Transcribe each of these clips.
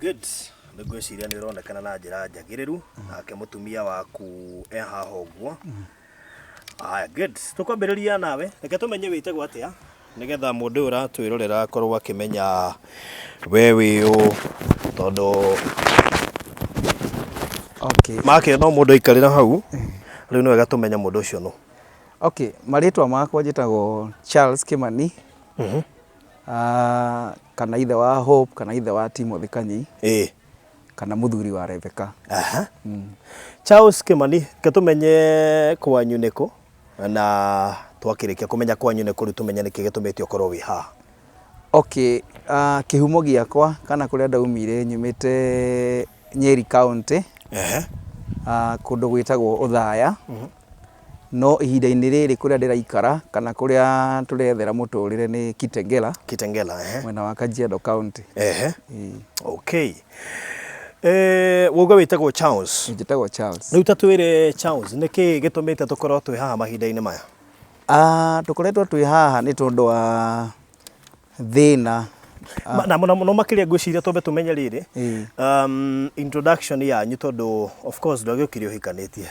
Good. Nĩ ngwĩciria nĩ ũronekana na njĩra njagĩrĩru nake mũtumia waku e haha ũguo. Haya, good. Tũkwambĩrĩria nawe, reke tũmenye wĩtagwo atĩa nĩgetha mũndũ ũyũ ũratwĩrorera akorwo akĩmenya we wĩ ũ, tondũ makĩona mũndũ aikarĩra hau rĩu nĩ wega tũmenye mũndũ ũcio nũ. Okay, marĩtwa makwa njĩtagwo Charles Kimani. Ah, kana ithe wa Hope kana ithe wa Timothy Kanyi kana mũthuri wa Rebecca. Aha. Charles Kimani, reke tũmenye kwanyu nĩ kũ, na twakĩrĩkia kũmenya kwanyu nĩ kũ rĩu tũmenye nĩkĩ gĩtũmĩte ũkorwo wĩ haha. Okay, kĩhumo gĩakwa kana kũrĩa ndaumire nyumĩte Nyeri County. Kũndũ gwĩtagwo Othaya. No ihinda-inĩ rĩrĩ kũrĩa ndĩraikara kana kũrĩa tũrethera mũtũrĩre nĩ Kitengela. Kitengela, ehe. Mwena wa Kajiado County. Ehe. Okay. Wauga wĩtagwo Charles. Njĩtagwo Charles. Rĩu ta twĩre Charles, nĩkĩ gĩtũmĩte tũkorwo twĩ haha mahinda-inĩ maya? Tũkoretwo twĩ haha nĩ tondũ wa thĩna. Na mũno mũno makĩria ngwĩciria twambe tũmenye rĩrĩ, introduction yanyu, tondũ of course ndwagĩũkire ũhikanĩtie,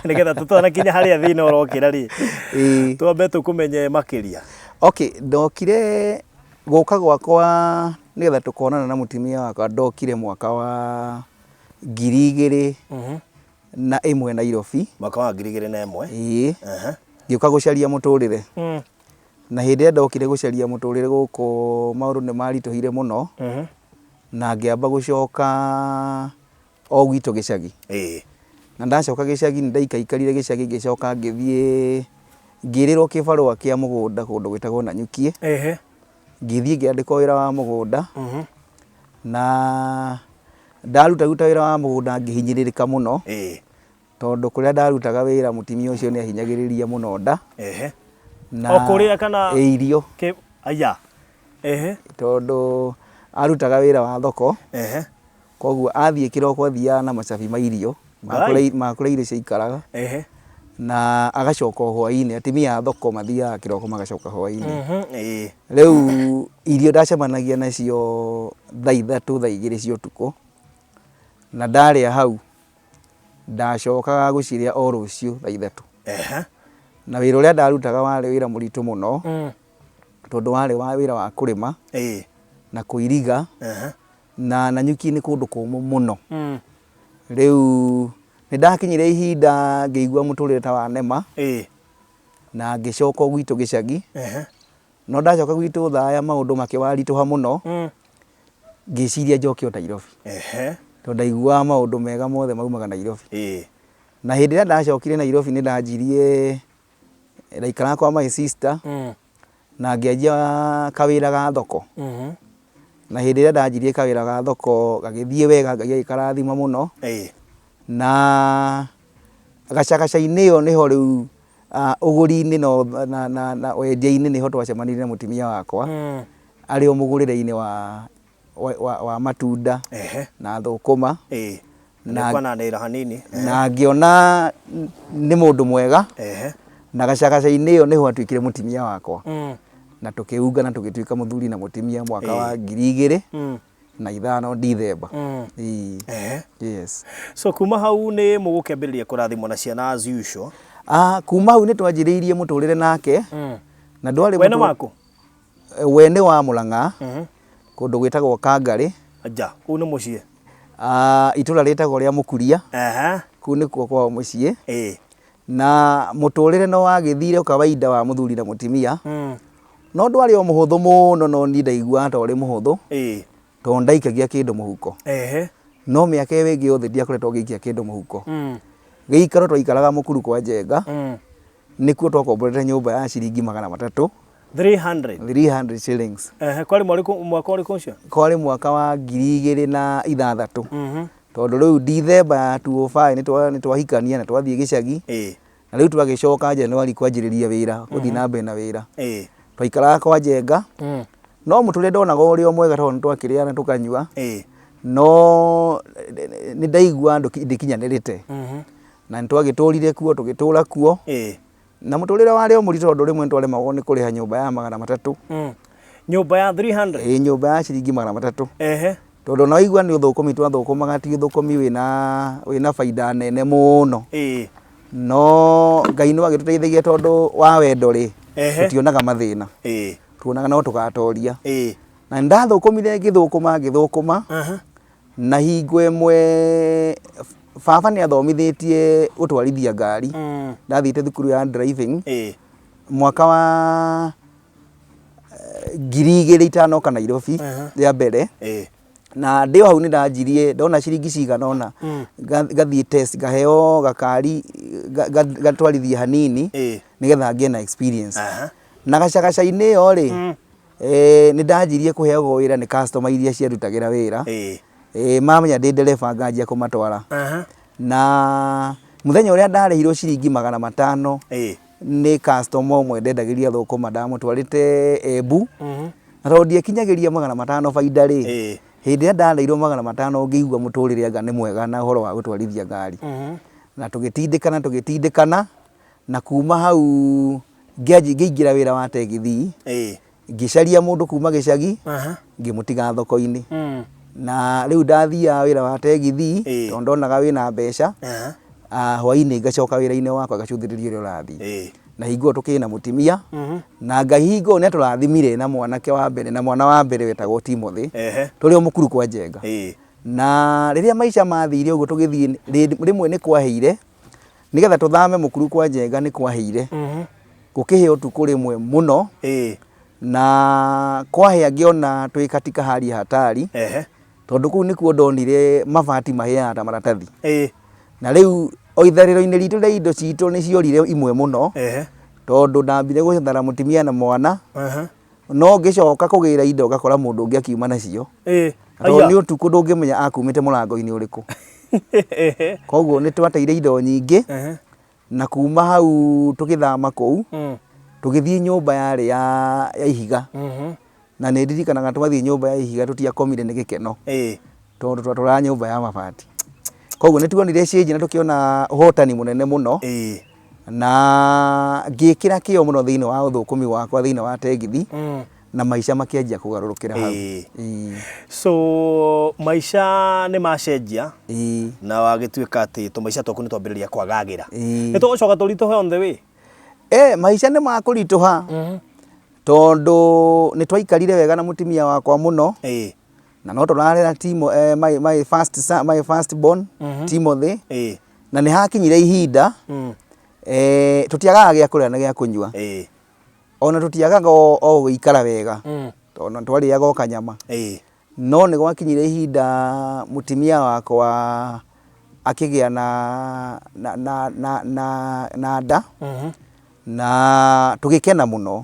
nĩgetha tũtanakinya harĩa thĩna ũrokĩra rĩ, twambe tũkũmenye makĩria. Okay, ndokire gũka gwakwa nĩgetha tũkonana na mũtumia wakwa, ndokire mwaka wa 2001 Nairobi. Mwaka wa 2001. Ĩĩ. Ngĩũka gũcaria mũtũrĩre. Na hĩndĩ ĩrĩa ndokire gũcaria mũtũrĩre gũkũ maũndũ nĩ maritũhire mũno. Na ngĩamba gũcoka o gwitũ gĩcagi. Na ndacoka gĩcagi nĩ ndaikaikarire gĩcagi, ngĩcoka ngĩthiĩ ngĩrĩrwo kĩbarũa kĩa mũgũnda kũndũ gwĩtagwo Nanyukiĩ. Ngĩthiĩ ngĩandĩkwo wĩra wa mũgũnda. Na ndarutaruta wĩra wa mũgũnda ngĩhinyĩrĩrĩka mũno. Tondũ kũrĩa ndarutaga wĩra mũtumia ũcio nĩ ahinyagĩrĩria mũno nda. Na o kũrĩa kana ĩ irio. Aya. Ehe. Tondũ arutaga wĩra wa thoko. Koguo athiĩ kĩroko athiaga na macabi ma irio ma kũrĩa irio ciaikaraga. Na agacoka o hwainĩ. Atumia a thoko mathiaga kĩroko magacoka hwainĩ. Rĩu irio ndacemanagia nacio thaa 3, thaa 2 cia ũtukũ. Na ndarĩa hau ndacokaga gũcirĩa o rũciũ thaa 3. Na wĩra ũrĩa ndarutaga warĩ wĩra mũritũ mũno. Tondũ warĩ wa wĩra wa kũrĩma na kũiriga. Na Nanyuki nĩ kũndũ kũmũ mũno. Rĩu nĩ ndakinyire ihinda ngĩigua mũtũrĩre ta wanema. Na ngĩcoka o gwitũ gĩcagi. No ndacoka gwitũ Othaya maũndũ makĩwaritũha mũno. Ngĩciria njoke o Nairobi. Tondũ ndaiguaga maũndũ mega mothe maumaga Nairobi. Na hĩndĩ ĩrĩa ndacokire Nairobi nĩ ndanjirie, ndaikaraga kwa my sister. Na ngĩanjia kawĩra ga thoko. Na hĩndĩ ĩrĩa ndanjirie kawĩra ga thoko gagĩthiĩ wega, Ngai agĩkarathima mũno. Na gacagaca-inĩ ĩyo nĩho rĩu ũgũri-inĩ na wendia-inĩ nĩho twacemanirie na mũtumia wakwa. Arĩ o mũgũrĩre-inĩ wa matunda na thũkũma. Na nĩkwananĩra hanini. Na ngĩona nĩ mũndũ mwega. Na gacagaca-inĩ ĩyo nĩho atuĩkire mũtumia wakwa. Na tũkĩungana tũgĩtuĩka mũthuri na mũtumia mwaka wa 2005 Ndithemba. Yes. So kuma hau nĩ mũgũkĩambĩrĩria kũrathimwo na ciana as usual? Kuma hau nĩ twanjĩrĩirie mũtũrĩre nake. Na ndwarĩ We nĩ waku? We nĩ wa Mũrang'a, kũndũ gwĩtagwo Kangarĩ. Aja, kũu nĩ mũciĩ? Itũra rĩtagwo rĩa Mũkuria. Kũu nĩkuo kwao mũciĩ. Na mũtũrĩre no wagĩthire kawaida wa mũthuri na mũtumia. No ndwarĩ o mũhũthũ mũno, no niĩ ndaiguaga ta ũrĩ mũhũthũ. Tondũ ndaikagia kĩndũ mũhuko. No mĩaka ĩyo ĩngĩ yothe ndiakoretwo ngĩikia kĩndũ mũhuko. Gĩikaro twaikaraga mũkuru kwa Njenga. Nĩkuo twakomborete nyũmba ya ciringi 300. 300? 300 shillings. Kwarĩ mwaka ũrĩkũ ũcio? Kwarĩ mwaka wa 2006. Tondũ rĩu Ndithemba ya 2005 nĩ twahikania na twathiĩ gĩcagi. Na rĩu twagĩcoka Januari kwanjĩrĩria wĩra, gũthiĩ na mbere na wĩra. Twaikaraga kwa Njenga. No mũtũrĩre ndonaga ũrĩ o mwega tondũ nĩ twakĩrĩaga na tũkanyua. No nĩ ndaiguaga ndĩkinyanĩrĩte. Na nĩ twagĩtũrire kuo, tũgĩtũra kuo. Na mũtũrĩre warĩ o mũritũ tondũ rĩmwe nĩ twaremagwo nĩ kũrĩha nyũmba ya 300. Nyũmba ya 300? Ĩĩ, nyũmba ya ciringi 300. Tondũ ona waigua nĩ ũthũkũmi twathũkũmaga ti ũthũkũmi wĩna baida nene mũno. No Ngai no agĩtũteithagia tondũ wa wendo rĩ, tũtionaga mathĩna. Tuonaga no tũgatoria. Na nĩ ndathũkũmire ngĩthũkũma ngĩthũkũma, na hingo ĩmwe baba nĩ athomithĩtie gũtwarithia ngari. Ndathiĩte thukuru ya driving mwaka wa 2000 itanoka Nairobi rĩa mbere. Na ndĩ o hau nĩ ndanjirie ndona ciringi cigana ũna ngathiĩ test ngaheo gakari ngatwarithie hanini nĩgetha ngĩe na experience. Na gacagaca-inĩ ĩyo rĩ, nĩ ndanjirie kũheagwo wĩra nĩ customer iria ciandutagĩra wĩra. Mamenya ndĩ ndereba nganjia kũmatwara. Na mũthenya ũrĩa ndarĩhirwo ciringi 500 nĩ customer ũmwe ndendagĩria thũkũma ndamũtwarĩte Embu. Na tondũ ndiekinyagĩria 500 baida rĩ, hĩndĩ ĩrĩa ndarĩirwo 500 ngĩigua mũtũrĩre anga nĩ mwega na ũhoro wa gũtwarithia ngari. Na tũgĩtindĩkana tũgĩtindĩkana, na kuma hau ngĩingĩra wĩra wa tegithi, ngĩcaria mũndũ kuma gĩcagi, ngĩmũtiga thoko-inĩ. Na rĩu ndathiaga wĩra wa tegithi, tondũ ndonaga wĩna mbeca, hwainĩ ngacoka wĩra-inĩ wakwa ngacũthĩrĩria ũrĩa ũrathiĩ. Na hingo ĩyo tũkĩrĩ na mũtumia, na Ngai hingo ĩyo nĩ atũrathimire na mwanake wa mbere, na mwana wa mbere wetagwo Timothy, tũrĩ o mũkuru kwa Njenga. Na rĩrĩa maica mathire ũguo tũgĩthiĩ, rĩmwe nĩ kwahĩire, nĩgetha tũthame mũkuru kwa Njenga nĩ kwahĩire. Gũkĩhĩa ũtukũ rĩmwe mũno, na kwahĩa ngĩona twĩ katika hali ya hatari, tondũ kũu nĩkuo ndonire mabati mahĩaga ta maratathi. Na rĩu o itharĩro-inĩ ritũ rĩa indo citũ nĩ ciorire imwe mũno, tondũ ndambire gũthara mũtumia na mwana, no ngĩcoka kũgĩra indo ngakora mũndũ ũngĩ akiuma nacio. Tondũ nĩ ũtukũ ndũngĩmenya akumĩte mũrango-inĩ ũrĩkũ. Koguo nĩ twateire indo nyingĩ, na kuma hau tũgĩthama kũu, tũgĩthiĩ nyũmba yarĩ ya ihiga. Na nĩ ndirikanaga twathiĩ nyũmba ya ihiga tũtiakomire nĩ gĩkeno, tondũ twatũraga nyũmba ya mabati. Koguo nĩ tuonire change na tũkĩona ũhotani mũnene mũno, na ngĩkĩra kĩo mũno thĩinĩ wa ũthũkũmi wakwa thĩinĩ wa tegithi, na maica makĩanjia kũgarũrũkĩra hau. So maica nĩ macenjia, na wagĩtuĩka atĩ tũmaica twaku nĩ twambĩrĩria kwagagĩra. Nĩ tũgũcoka tũritũhe on the way? Maica nĩ makũritũha, tondũ nĩ twaikarire wega na mũtumia wakwa mũno, na no tũrarera Timo, my first son, my first born, Timothy. Na nĩ hakinyire ihinda, tũtiagaga gĩa kũrĩa na gĩa kũnyua. Ona tũtiagaga o gũikara wega, tondũ twarĩaga o kanyama. No nĩ gwakinyire ihinda mũtumia wakwa akĩgĩa na nda, na tũgĩkena mũno,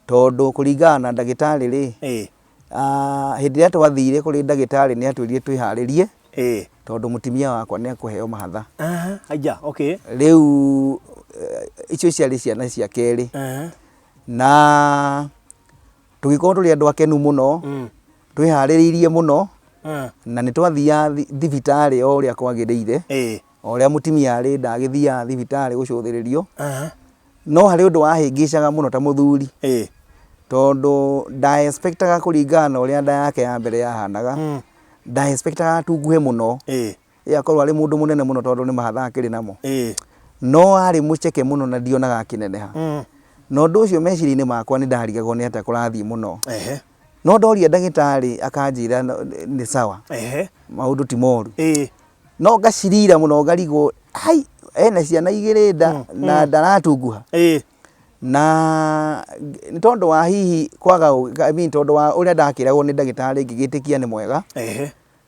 tondũ kũringana na ndagĩtarĩ rĩ, hĩndĩ ĩrĩa twathire kũrĩ ndagĩtarĩ nĩ atwĩrire twĩharĩrie, tondũ mũtumia wakwa nĩ ekũheo mahatha. Aya, okay. Rĩu icio ciarĩ ciana cia kerĩ. Na tũgĩkorwo tũrĩ andũ akenu mũno, twĩharĩrĩirie mũno, na nĩ twathiaga thibitarĩ o ũrĩa kwagĩrĩire, o ũrĩa mũtumia arĩ nda agĩthiaga thibitarĩ gũcũthĩrĩrio. No harĩ ũndũ wahĩngĩcaga mũno ta mũthuri, tondũ nda expectaga kũringana na ũrĩa nda yake ya mbere yahanaga, nda expectaga atunguhe mũno. Ĩ akorwo arĩ mũndũ mũnene mũno tondũ nĩ mahatha akĩrĩ namo. No arĩ mũceke mũno na ndionaga akĩneneha. Na ũndũ ũcio meciria-inĩ makwa nĩ ndarigagwo nĩ atĩa kũrathiĩ mũno. No ndoria ndagĩtarĩ akanjĩra nĩ sawa. Maũndũ ti moru. No ngacirira mũno ngarigwo, hai, ena ciana igĩrĩ nda na ndaratunguha. Na nĩ tondũ wa hihi kwaga, I mean, tondũ wa ũrĩa ndakĩragwo nĩ ndagĩtarĩ ngĩgĩtĩkia nĩ mwega.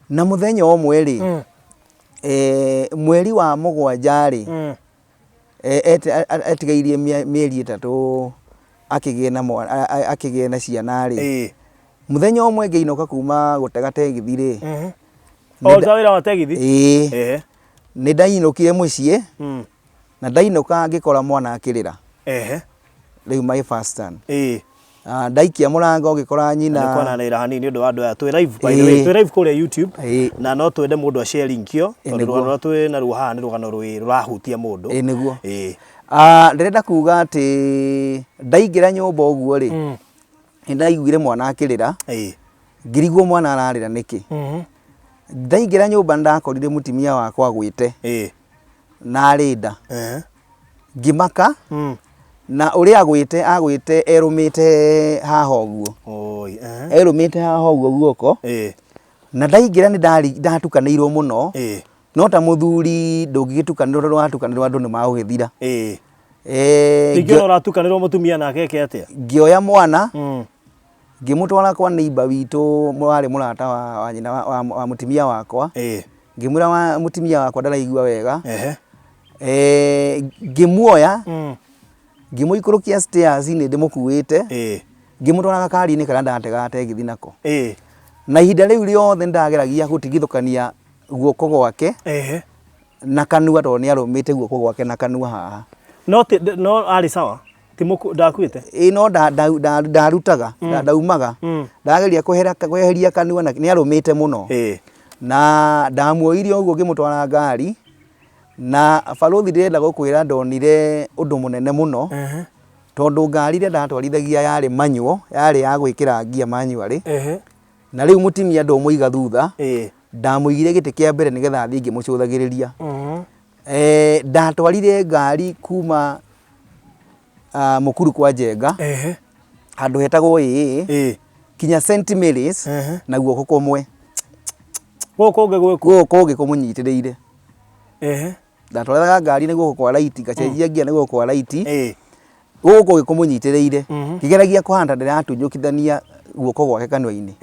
Na mũthenya ũmwe rĩ, mweri wa mũgwanja rĩ, etigairie mĩeri 3 akĩgĩe na mwana, akĩgĩe na ciana rĩ, mũthenya ũmwe ngĩinũka kuma gũtega tegithi rĩ, O wĩra wa tegithi? Ĩĩ. Nĩ ndainũkire mũciĩ, na ndainũka ngĩkora mwana akĩrĩra. Rĩu my first son. Ndaikia mũrango ngĩkora nyina. Nĩ kwananĩra hanini nĩ ũndũ wa andũ aya. Twĩ live by the way. Twĩ live kũrĩa YouTube. Na no twende mũndũ a share link ĩyo, tondũ rũgano rũrĩa twĩ naruo haha nĩ rũgano rũrahutia mũndũ. Ĩĩ nĩguo. Ndĩrenda kuga atĩ ndaingĩra nyũmba ũguo rĩ, nĩ ndaiguire mwana akĩrĩra. Ngĩrigwo mwana ararĩra nĩkĩ. Ndaingĩra nyũmba ndakorire mũtumia wakwa agwĩte na arĩ nda. Ngĩmaka na ũrĩa agwĩte agwĩte erũmĩte haha ũguo. Oi, ehe. Erũmĩte haha ũguo guoko. Na ndaingĩra nĩ ndatukanĩirwo mũno. No ta mũthuri ndũngĩgĩtukanĩrwo tondũ watukanĩrwo andũ nĩ magũgĩthira. Ningĩ ona ũratukanĩrwo mũtumia nake eke atĩa? Ngĩoya mwana ngĩmũtwara kwa neighbor witũ warĩ mũrata wa nyina wa mũtumia wakwa. Ngĩmwĩra mũtumia wakwa ndaraigua wega. Ngĩmuoya ngĩmũikũrũkia stairs inĩ ndĩmũkuĩte ngĩmũtwara gakari-inĩ karĩa ndategaga tegithi nako. Na ihinda rĩu rĩothe nĩndageragia gũtigithũkania guoko gwake na kanua tondũ nĩ arũmĩte guoko gwake na kanua haha. No no arĩ sawa? Ti ndakuĩte? Ĩĩ no ndarutaga, ndaumaga. Ndageria kweheria kanua na nĩ arũmĩte mũno. Na ndamuoire ũguo ngĩmũtwara ngari na barũthi ndĩrenda gũkwĩra ndonire ũndũ mũnene mũno tondũ ngari ĩrĩa ndatwarithagia yarĩ manual, yarĩ ya gwĩkĩra ngia manually. Na rĩu mũtumia ndũmũiga thutha, ndamũigire gĩtĩ kĩa mbere nĩgetha thiĩ ngĩmũcũthagĩrĩria. Ndatwarire ngari kuma Mũkuru kwa Njenga, handũ hetagwo AA, kinya St Mary's na guoko kũmwe. Gũkũ kũngĩ gwĩkũ? Gũkũ kũngĩ kũmũnyitĩrĩire. Ndatwaraga ngari na guoko kwa right, ngacenjia ngia na guoko kwa right, gũkũ kũngĩ kũmũnyitĩrĩire. Ngĩgeragia kũhana ta ndĩratunyũkithania guoko gwake kanua-inĩ.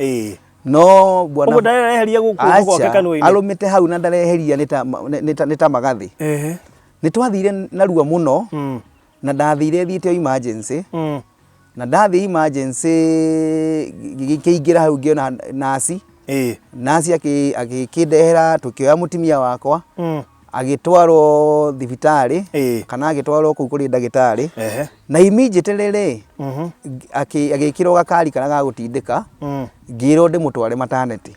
No bwana Ũguo ndareheria guoko gwake Aca, kanua-inĩ? arũmĩte hau na ndareheria nĩ ta magathĩ. Nĩ twathire narua mũno na ndathire thiĩte o emergency. Na ndathiĩ emergency ngĩkĩingĩra hau ngĩona nurse. Nurse agĩkĩndehera tũkĩoya mũtumia wakwa agĩtwarwo thibitarĩ kana agĩtwarwo kũu kũrĩ ndagĩtarĩ. Na immediately rĩ agĩkĩrwo gakari karĩa ga gũtindĩka ngĩrwo ndĩmũtware maternity.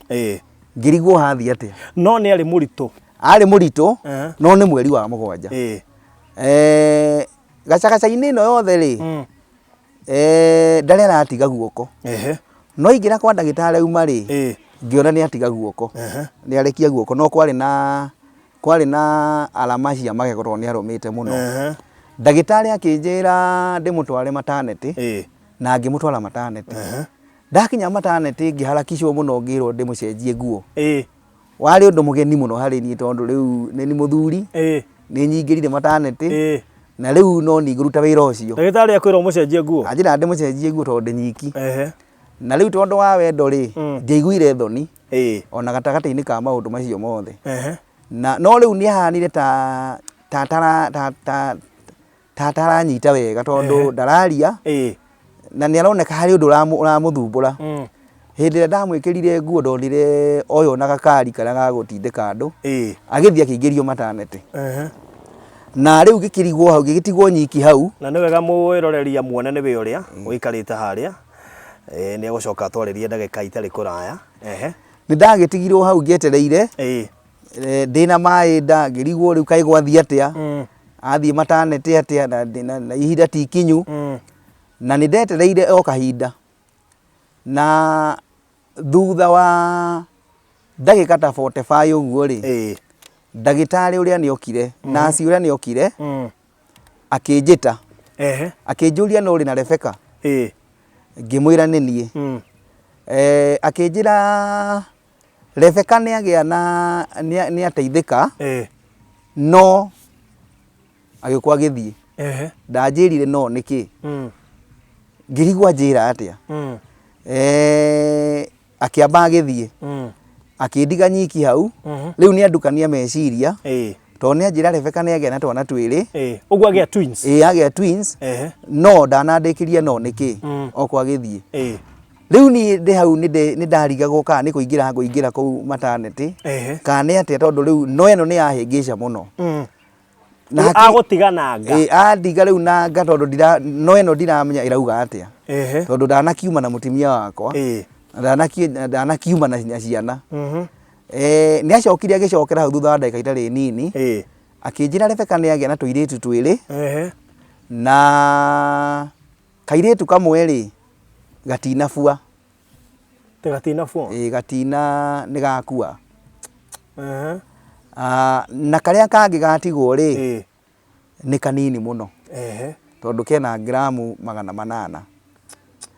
Ngĩrigwo hathiĩ atĩa. No nĩ arĩ mũritũ? Arĩ mũritũ no nĩ mweri wa 7. Gacagaca-inĩ ĩno yothe rĩ ndarĩ aratiga guoko. No aingĩra kwa ndagĩtarĩ auma rĩ ngĩona nĩ atiga guoko. Nĩ arekia guoko no kwarĩ na alama cia magego tondũ nĩ arũmĩte mũno. Ndagĩtarĩ akĩnjĩra ndĩmũtware maternity na ngĩmũtwara maternity. Ndakinya maternity ngĩharakicwo mũno ngĩrwo ndĩmũcenjie nguo. Warĩ ũndũ mũgeni mũno harĩ niĩ tondũ rĩu nĩ niĩ mũthuri, nĩ nyingĩrire maternity na rĩu no niĩ ngũruta wĩra ũcio. Ndagĩtarĩ akwĩra ũmũcenjie nguo? Anjĩra ndĩmũcenjie nguo tondũ ndĩ nyiki. Na rĩu tondũ wa wendo rĩ, ndiaiguire thoni ona gatagatĩ-inĩ ka maũndũ macio mothe. Na no rĩu nĩ ahanire ta ta ataranyita wega tondũ ndararia na nĩ aroneka harĩ ũndũ ũramũthumbũra. Hĩndĩ ĩrĩa ndamwĩkĩrire nguo ndonire oywo na gakari karĩa ga gũtindĩka andũ agĩthiĩ akĩingĩrio maternity. Na rĩu ngĩkĩrigwo hau, ngĩgĩtigwo nyiki hau. Na nĩ wega mwĩroreri amuone nĩwe ũrĩa ũikarĩte harĩa. Nĩ egũcoka atwarĩrie ndagĩka itarĩ kũraya. Nĩ ndagĩtigirwo hau ngĩetereire ndĩna maĩ nda ngĩrigwo rĩu kaĩ gwathiĩ atĩa, athiĩ maternity atĩa na ihinda ti ikinyu. Na nĩ ndetereire o kahinda na thutha wa ndagĩka ta 45 ũguo rĩ, ndagĩtarĩ ũrĩa nĩ okire, nurse ũrĩa nĩ okire akĩnjĩta akĩnjũria no ũrĩ na Rebecca? Ngĩmwĩra nĩ niĩ. Akĩnjĩra Rebecca nĩ agĩa na nĩ ateithĩka no agĩũka agĩthiĩ. Ndanjĩrire no nĩkĩ? Ngĩrigwo anjĩra atĩa? Akĩamba agĩthiĩ akĩndiga nyiki hau. Rĩu nĩ andukania meciria tondũ nĩ anjĩra Rebecca nĩ agĩa na twana twĩrĩ. Ũguo agĩa twins? Ĩĩ agĩa twins. No ndanandĩkĩria no nĩkĩ oko agĩthiĩ. Rĩu niĩ ndĩ hau nĩ ndarigagwo kana nĩ kũingĩra ngũingĩra kũu maternity kana nĩ atĩa tondũ rĩu no ĩno nĩ yahĩngĩca mũno. Na agũtiga na nga. Ĩĩ andiga rĩu na nga tondũ no ĩno ndiramenya ĩrauga atĩa. Tondũ ndanakiuma na mũtumia wakwa. Ndanakiuma na ciana. Nĩ acokire agĩcokera hau thutha wa ndagĩka itarĩ nini. Akĩnjĩra Rebecca nĩ agĩa na tũirĩtu twĩrĩ. Na kairĩtu kamwe rĩ gatinabua. Gatina 4. Ĩĩ, gatina nĩ gakua. Ehe. Ah, na karĩa kangĩ gatigwo rĩ, nĩ kanini mũno. Ehe. Tondũ kena gramu 800.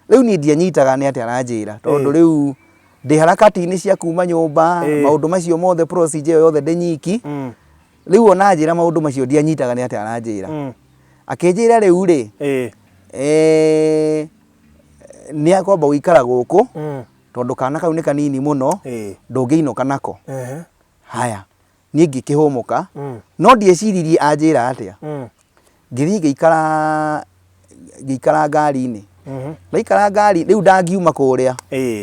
Rĩu niĩ ndianyitaga nĩ atĩa aranjĩra, tondũ rĩu ndĩ harakati-inĩ cia kuma nyũmba, maũndũ macio mothe, procedure ĩyo yothe ndĩ nyiki. Rĩu ona anjĩra maũndũ macio ndianyitaga nĩ atĩa aranjĩra. Akĩnjĩra rĩu rĩ, nĩ akwamba gũikara gũkũ, tondũ kana kau nĩ kanini mũno, ndũngĩinũka nako. Haya, niĩ ngĩkĩhũmũka, no ndieciririe anjĩra atĩa. Ngĩthiĩ ngĩikara ngĩikara ngari-inĩ. Ndaikara ngari, rĩu ndangiuma kũrĩa.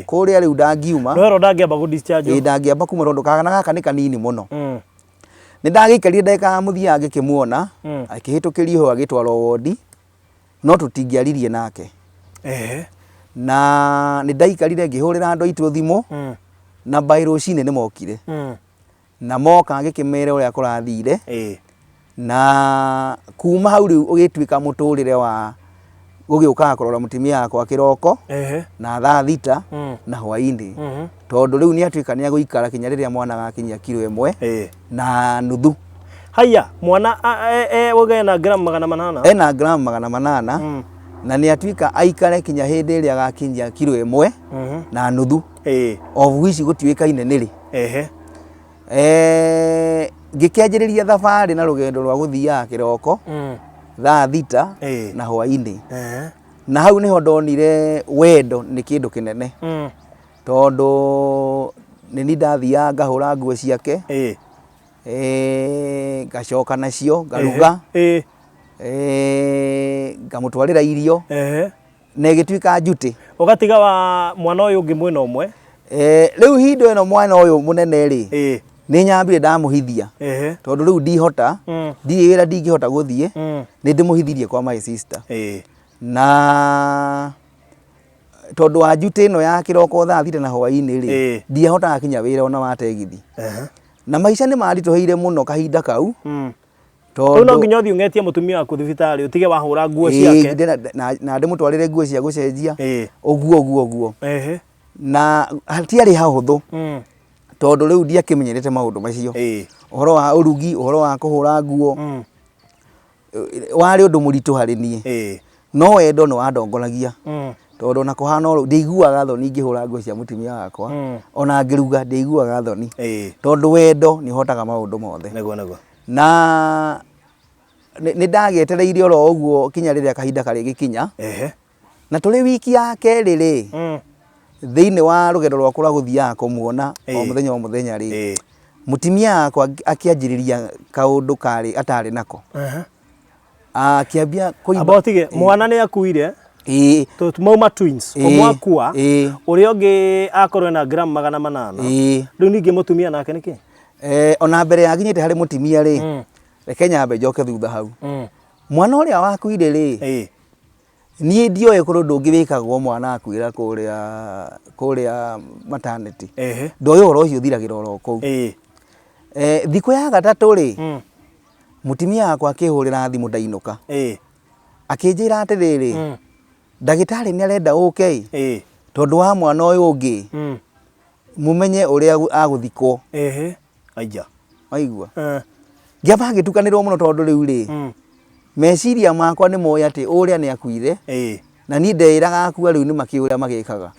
Kũrĩa rĩu ndangiuma. No ero ndangĩamba gũ discharge. Ĩĩ, ndangĩamba kuma tondũ kana gaka nĩ kanini mũno. Nĩ ndagĩikarire ndagĩka ya mũthia ngĩkĩmuona, akĩhĩtũkĩrio hau agĩtwarwo wondi, no tũtingĩaririe nake. Na nĩ ndaikarire ngĩhũrĩra andũ aitũ thimũ, na by rũcinĩ nĩ mokire. Na moka ngĩkĩmera ũrĩa kũrathire. Na kuma hau rĩu ũgĩtuĩka mũtũrĩre wa gũgĩũkaga kũrora mũtumia wakwa kĩroko, na thaa 6, na hwainĩ. Tondũ rĩu nĩ atuĩka nĩ agũikara kinya rĩrĩa mwana agakinyia kiro ĩmwe na nuthu. Haya, mwana uge ena gramu 800. Ena gramu 800, na nĩ atuĩka aikare kinya hĩndĩ ĩrĩa agakinyia kiro ĩmwe na nuthu. Of which gũtiũĩkaine nĩ rĩ. Ngĩkĩanjĩrĩria thabarĩ na rũgendo rwa gũthiaga kĩroko, thaa 6, na hwainĩ. Na hau nĩho ndonire wendo nĩ kĩndũ kĩnene. Tondũ nĩ niĩ ndathiaga ngahũra nguo ciake, ngacoka nacio, ngaruga, ngamũtwarĩra irio, na ĩgĩtuĩka njutĩ. Ũgatiga wa mwana ũyũ ũngĩ mwena ũmwe. Rĩu hingo ĩno mwana ũyũ mũnene rĩ, nĩ nyambire ndamũhithia. Tondũ rĩu ndihota, ndirĩ wĩra ndingĩhota gũthiĩ, nĩ ndĩmũhithirie kwa my sister. Na tondũ wa njutĩ ĩno ya kĩroko thaa 6 na hwainĩ rĩ, ndiahotaga kinya wĩra ona wa tegithi. Na maica nĩ maritũhĩire mũno kahinda kau. Rĩu no nginya ũthiĩ ũng'etie mũtumia waku thibitarĩ ũtige wahũra nguo ciake. Na ndĩmũtwarĩre nguo cia gũcenjia, ũguo ũguo ũguo. Na hatiarĩ hahũthũ, tondũ rĩu ndiakĩmenyerete maũndũ macio. Ũhoro wa ũrugi, ũhoro wa kũhũra nguo, warĩ ũndũ mũritũ harĩ niĩ. No wendo nĩ wandongoragia. Tondũ ona kũhana ũũ, ndiaiguaga thoni ngĩhũra nguo cia mũtumia wakwa, ona ngĩruga ndiaiguaga thoni. Tondũ wendo nĩ ũhotaga maũndũ mothe. Nĩguo nĩguo. Na nĩ ndagĩetereire oro ũguo kinya rĩrĩa kahinda karĩgĩkinya. Na tũrĩ wiki ya kerĩ rĩ, thĩinĩ wa rũgendo rwakwa rwa gũthiaga kũmuona o mũthenya o mũthenya rĩ, mũtumia wakwa akĩanjĩrĩria kaũndũ karĩ atarĩ nako. Akĩambia kũimba. Amba ũtige, mwana nĩ akuire. Mauma twins, ũmwe akua, ũrĩa ũngĩ akorwo ena gramu 800. Rĩu ningĩ mũtumia nake nĩkĩ? Ona mbere ya nginyĩte harĩ mũtumia rĩ, reke nyambe njoke thutha hau. Mwana ũrĩa wakuire rĩ, niĩ ndioĩ kũrĩ ũndũ ũngĩ wĩkagwo mwana akuĩra kũrĩa kũrĩa maternity. Ndoĩ ũhoro ũcio ũthiragĩra oro kũu. Thikũ ya gatatũ rĩ, mũtumia wakwa akĩhũrĩra thimũ ndainũka. Akĩnjĩra atĩrĩrĩ, ndagĩtarĩ nĩ arenda ũke ĩ, tondũ wa mwana ũyũ ũngĩ, mũmenye ũrĩa agũthikwo. Aija. Waigua? Ngĩamba ngĩtukanĩrwo mũno tondũ rĩu rĩ, meciria makwa nĩ moĩ atĩ ũrĩa nĩ akuire, na niĩ ndeĩraga akua rĩu nĩ makĩũĩ ũrĩa magĩkaga.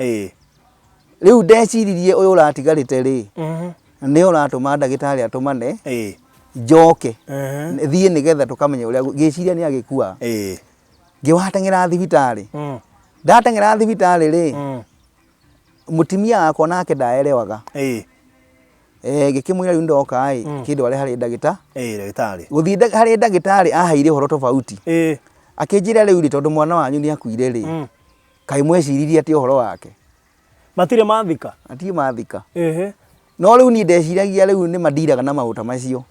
Rĩu ndeciririe ũyũ ũratigarĩte rĩ, nĩ ũratũma ndagĩtarĩ atũmane, njoke, thiĩ nĩgetha tũkamenye ũrĩa, ngĩciria nĩ agĩkua. Ngĩwateng'era thibitarĩ. Ndateng'era thibitarĩ rĩ, mũtumia wakwa nake ndaerewaga. Ngĩkĩmwĩra rĩu ndoka ĩ, kĩndware harĩ ndagĩtarĩ. Ndagĩtarĩ. Gũthiĩ harĩ ndagĩtarĩ aheire ũhoro tofauti. Akĩnjĩra rĩu rĩ, tondũ mwana wanyu nĩ akuire rĩ, kaĩ mweciririe atĩ ũhoro wake? Matirĩ mathika? Matirĩ mathika. No rĩu niĩ ndeciragia rĩu nĩ mandiraga na maũndũ macio.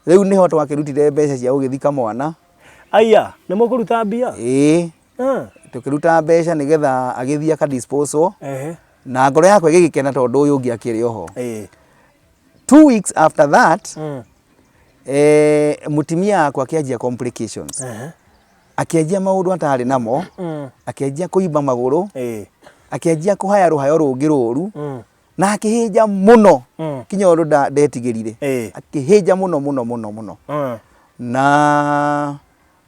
Rĩu nĩho twakĩrutire mbeca cia gũgĩthika mwana. Aya, nĩ mũkũruta mbia? Ĩĩ. Tũkĩruta mbeca nĩgetha agĩthiĩ aka disposal. Na ngoro yakwa ĩgĩgĩkena tondũ ũyũ ũngĩ akĩrĩ oho. 2 weeks after that, mũtumia wakwa akĩanjia complications. Akĩanjia maũndũ atarĩ namo, akĩanjia kũimba magũrũ, Akĩanjia kũhaya rũhayo rũngĩ rũru na akĩhĩnja mũno kinya ũndũ ndetigĩrire. Akĩhĩnja mũno mũno mũno mũno. Na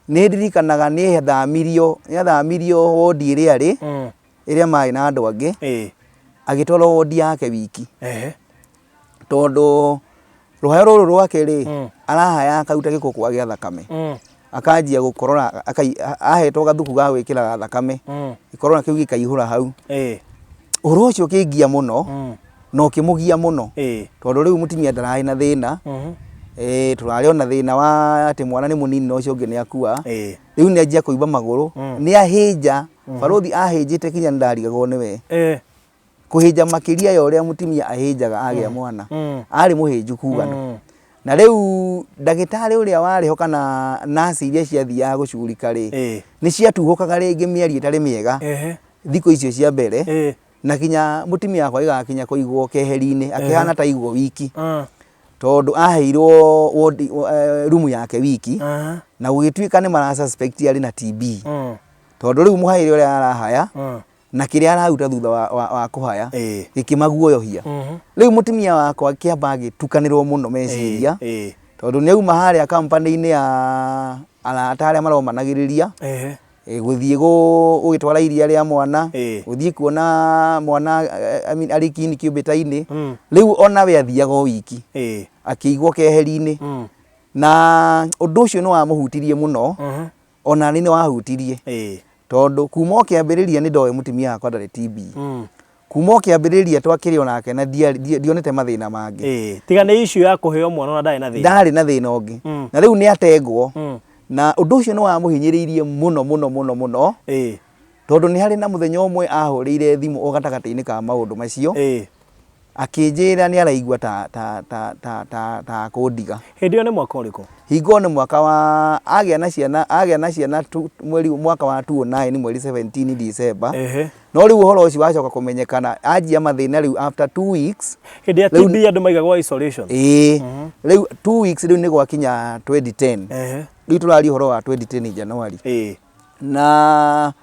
nĩ ndirikanaga nĩ athamirio nĩ athamirio wondi ĩrĩa arĩ ĩrĩa marĩ na andũ angĩ agĩtwarwo wondi yake wiki. Tondũ rũhayo rũrũ rwake rĩ arahaya akaruta gĩkũkũa gĩa thakame. Akanjia gũkorora ahetwo gathuku ga gwĩkĩra thakame. Gĩkorora kĩu gĩkaihũra hau. Ũhoro ũcio ũkĩngia mũno na ũkĩmũgia mũno. Tondũ rĩu mũtumia ndararĩ na thĩna. Tũrarĩ ona thĩna wa atĩ mwana nĩ mũnini na ũcio ũngĩ nĩ akua. Rĩu nĩ anjia kũimba magũrũ. Nĩ ahĩnja, barũthi ahĩnjĩte kinya nĩ ndarigagwo nĩwe. Kũhĩnja makĩria ya ũrĩa mũtumia ahĩnjaga agĩa mwana. Arĩ mũhĩnju kugana. Na rĩu ndagĩtarĩ ũrĩa warĩ ho kana nurse iria ciathiaga gũcugurika rĩ, nĩ ciatuhũkaga rĩngĩ mĩario ĩtarĩ mĩega thikũ icio cia mbere. Na kinya mũtumia wakwa agĩgakinya kũigwo keheri-inĩ akĩhana ta aigwo wiki. Tondũ aheirwo ward rumu yake wiki na gũgĩtuĩka nĩ mara suspect arĩ na TB. Tondũ rĩu mũhaĩre ũrĩa arahaya na kĩrĩa araruta thutha wa, wa, wa kũhaya gĩkĩmaguoyohia. Rĩu mũtumia wakwa akĩamba agĩtukanĩrwo mũno meciria tondũ nĩ auma harĩa company-inĩ ya arata arĩa maromanagĩrĩria gũthiĩ gũgĩtwara iria rĩa mwana, gũthiĩ kuona mwana I mean, arĩ incubator-inĩ. Rĩu ona we athiaga o wiki akĩigwo keheri-inĩ. Na ũndũ ũcio nĩ wamũhutirie mũno. Ona niĩ nĩ wahutirie. Tondũ kuma o kĩambĩrĩria nĩ ndoĩ mũtumia wakwa ndarĩ TB. Kuma o kĩambĩrĩria twakĩrĩ onake na ndionete mathĩna mangĩ. Tiga nĩ issue ya kũheo mwana ona ndarĩ na thĩna. Ndarĩ na thĩna ũngĩ. Na rĩu nĩ atengwo. Na ũndũ ũcio nĩ wamũhinyĩrĩirie mũno mũno mũno mũno. Tondũ nĩ harĩ na mũthenya ũmwe ahũrĩire thimũ o gatagatĩ-inĩ ka maũndũ macio. Akĩnjĩra nĩ araigua ta ta ta ta ta ta akũndiga. Hĩndĩ ĩyo nĩ mwaka ũrĩkũ? Hingo ĩyo nĩ mwaka wa agĩa na ciana agĩa na ciana tu, mweri mwaka wa 2009 mweri 17 December. No rĩu ũhoro ũcio wacoka kũmenyekana anjia mathĩna rĩu after 2 weeks. Hĩndĩ ya TB andũ maigagwo isolation. Ĩĩ. Rĩu 2 weeks rĩu nĩ gwakinya 2010. Rĩu tũraria ũhoro wa 2010 January. Na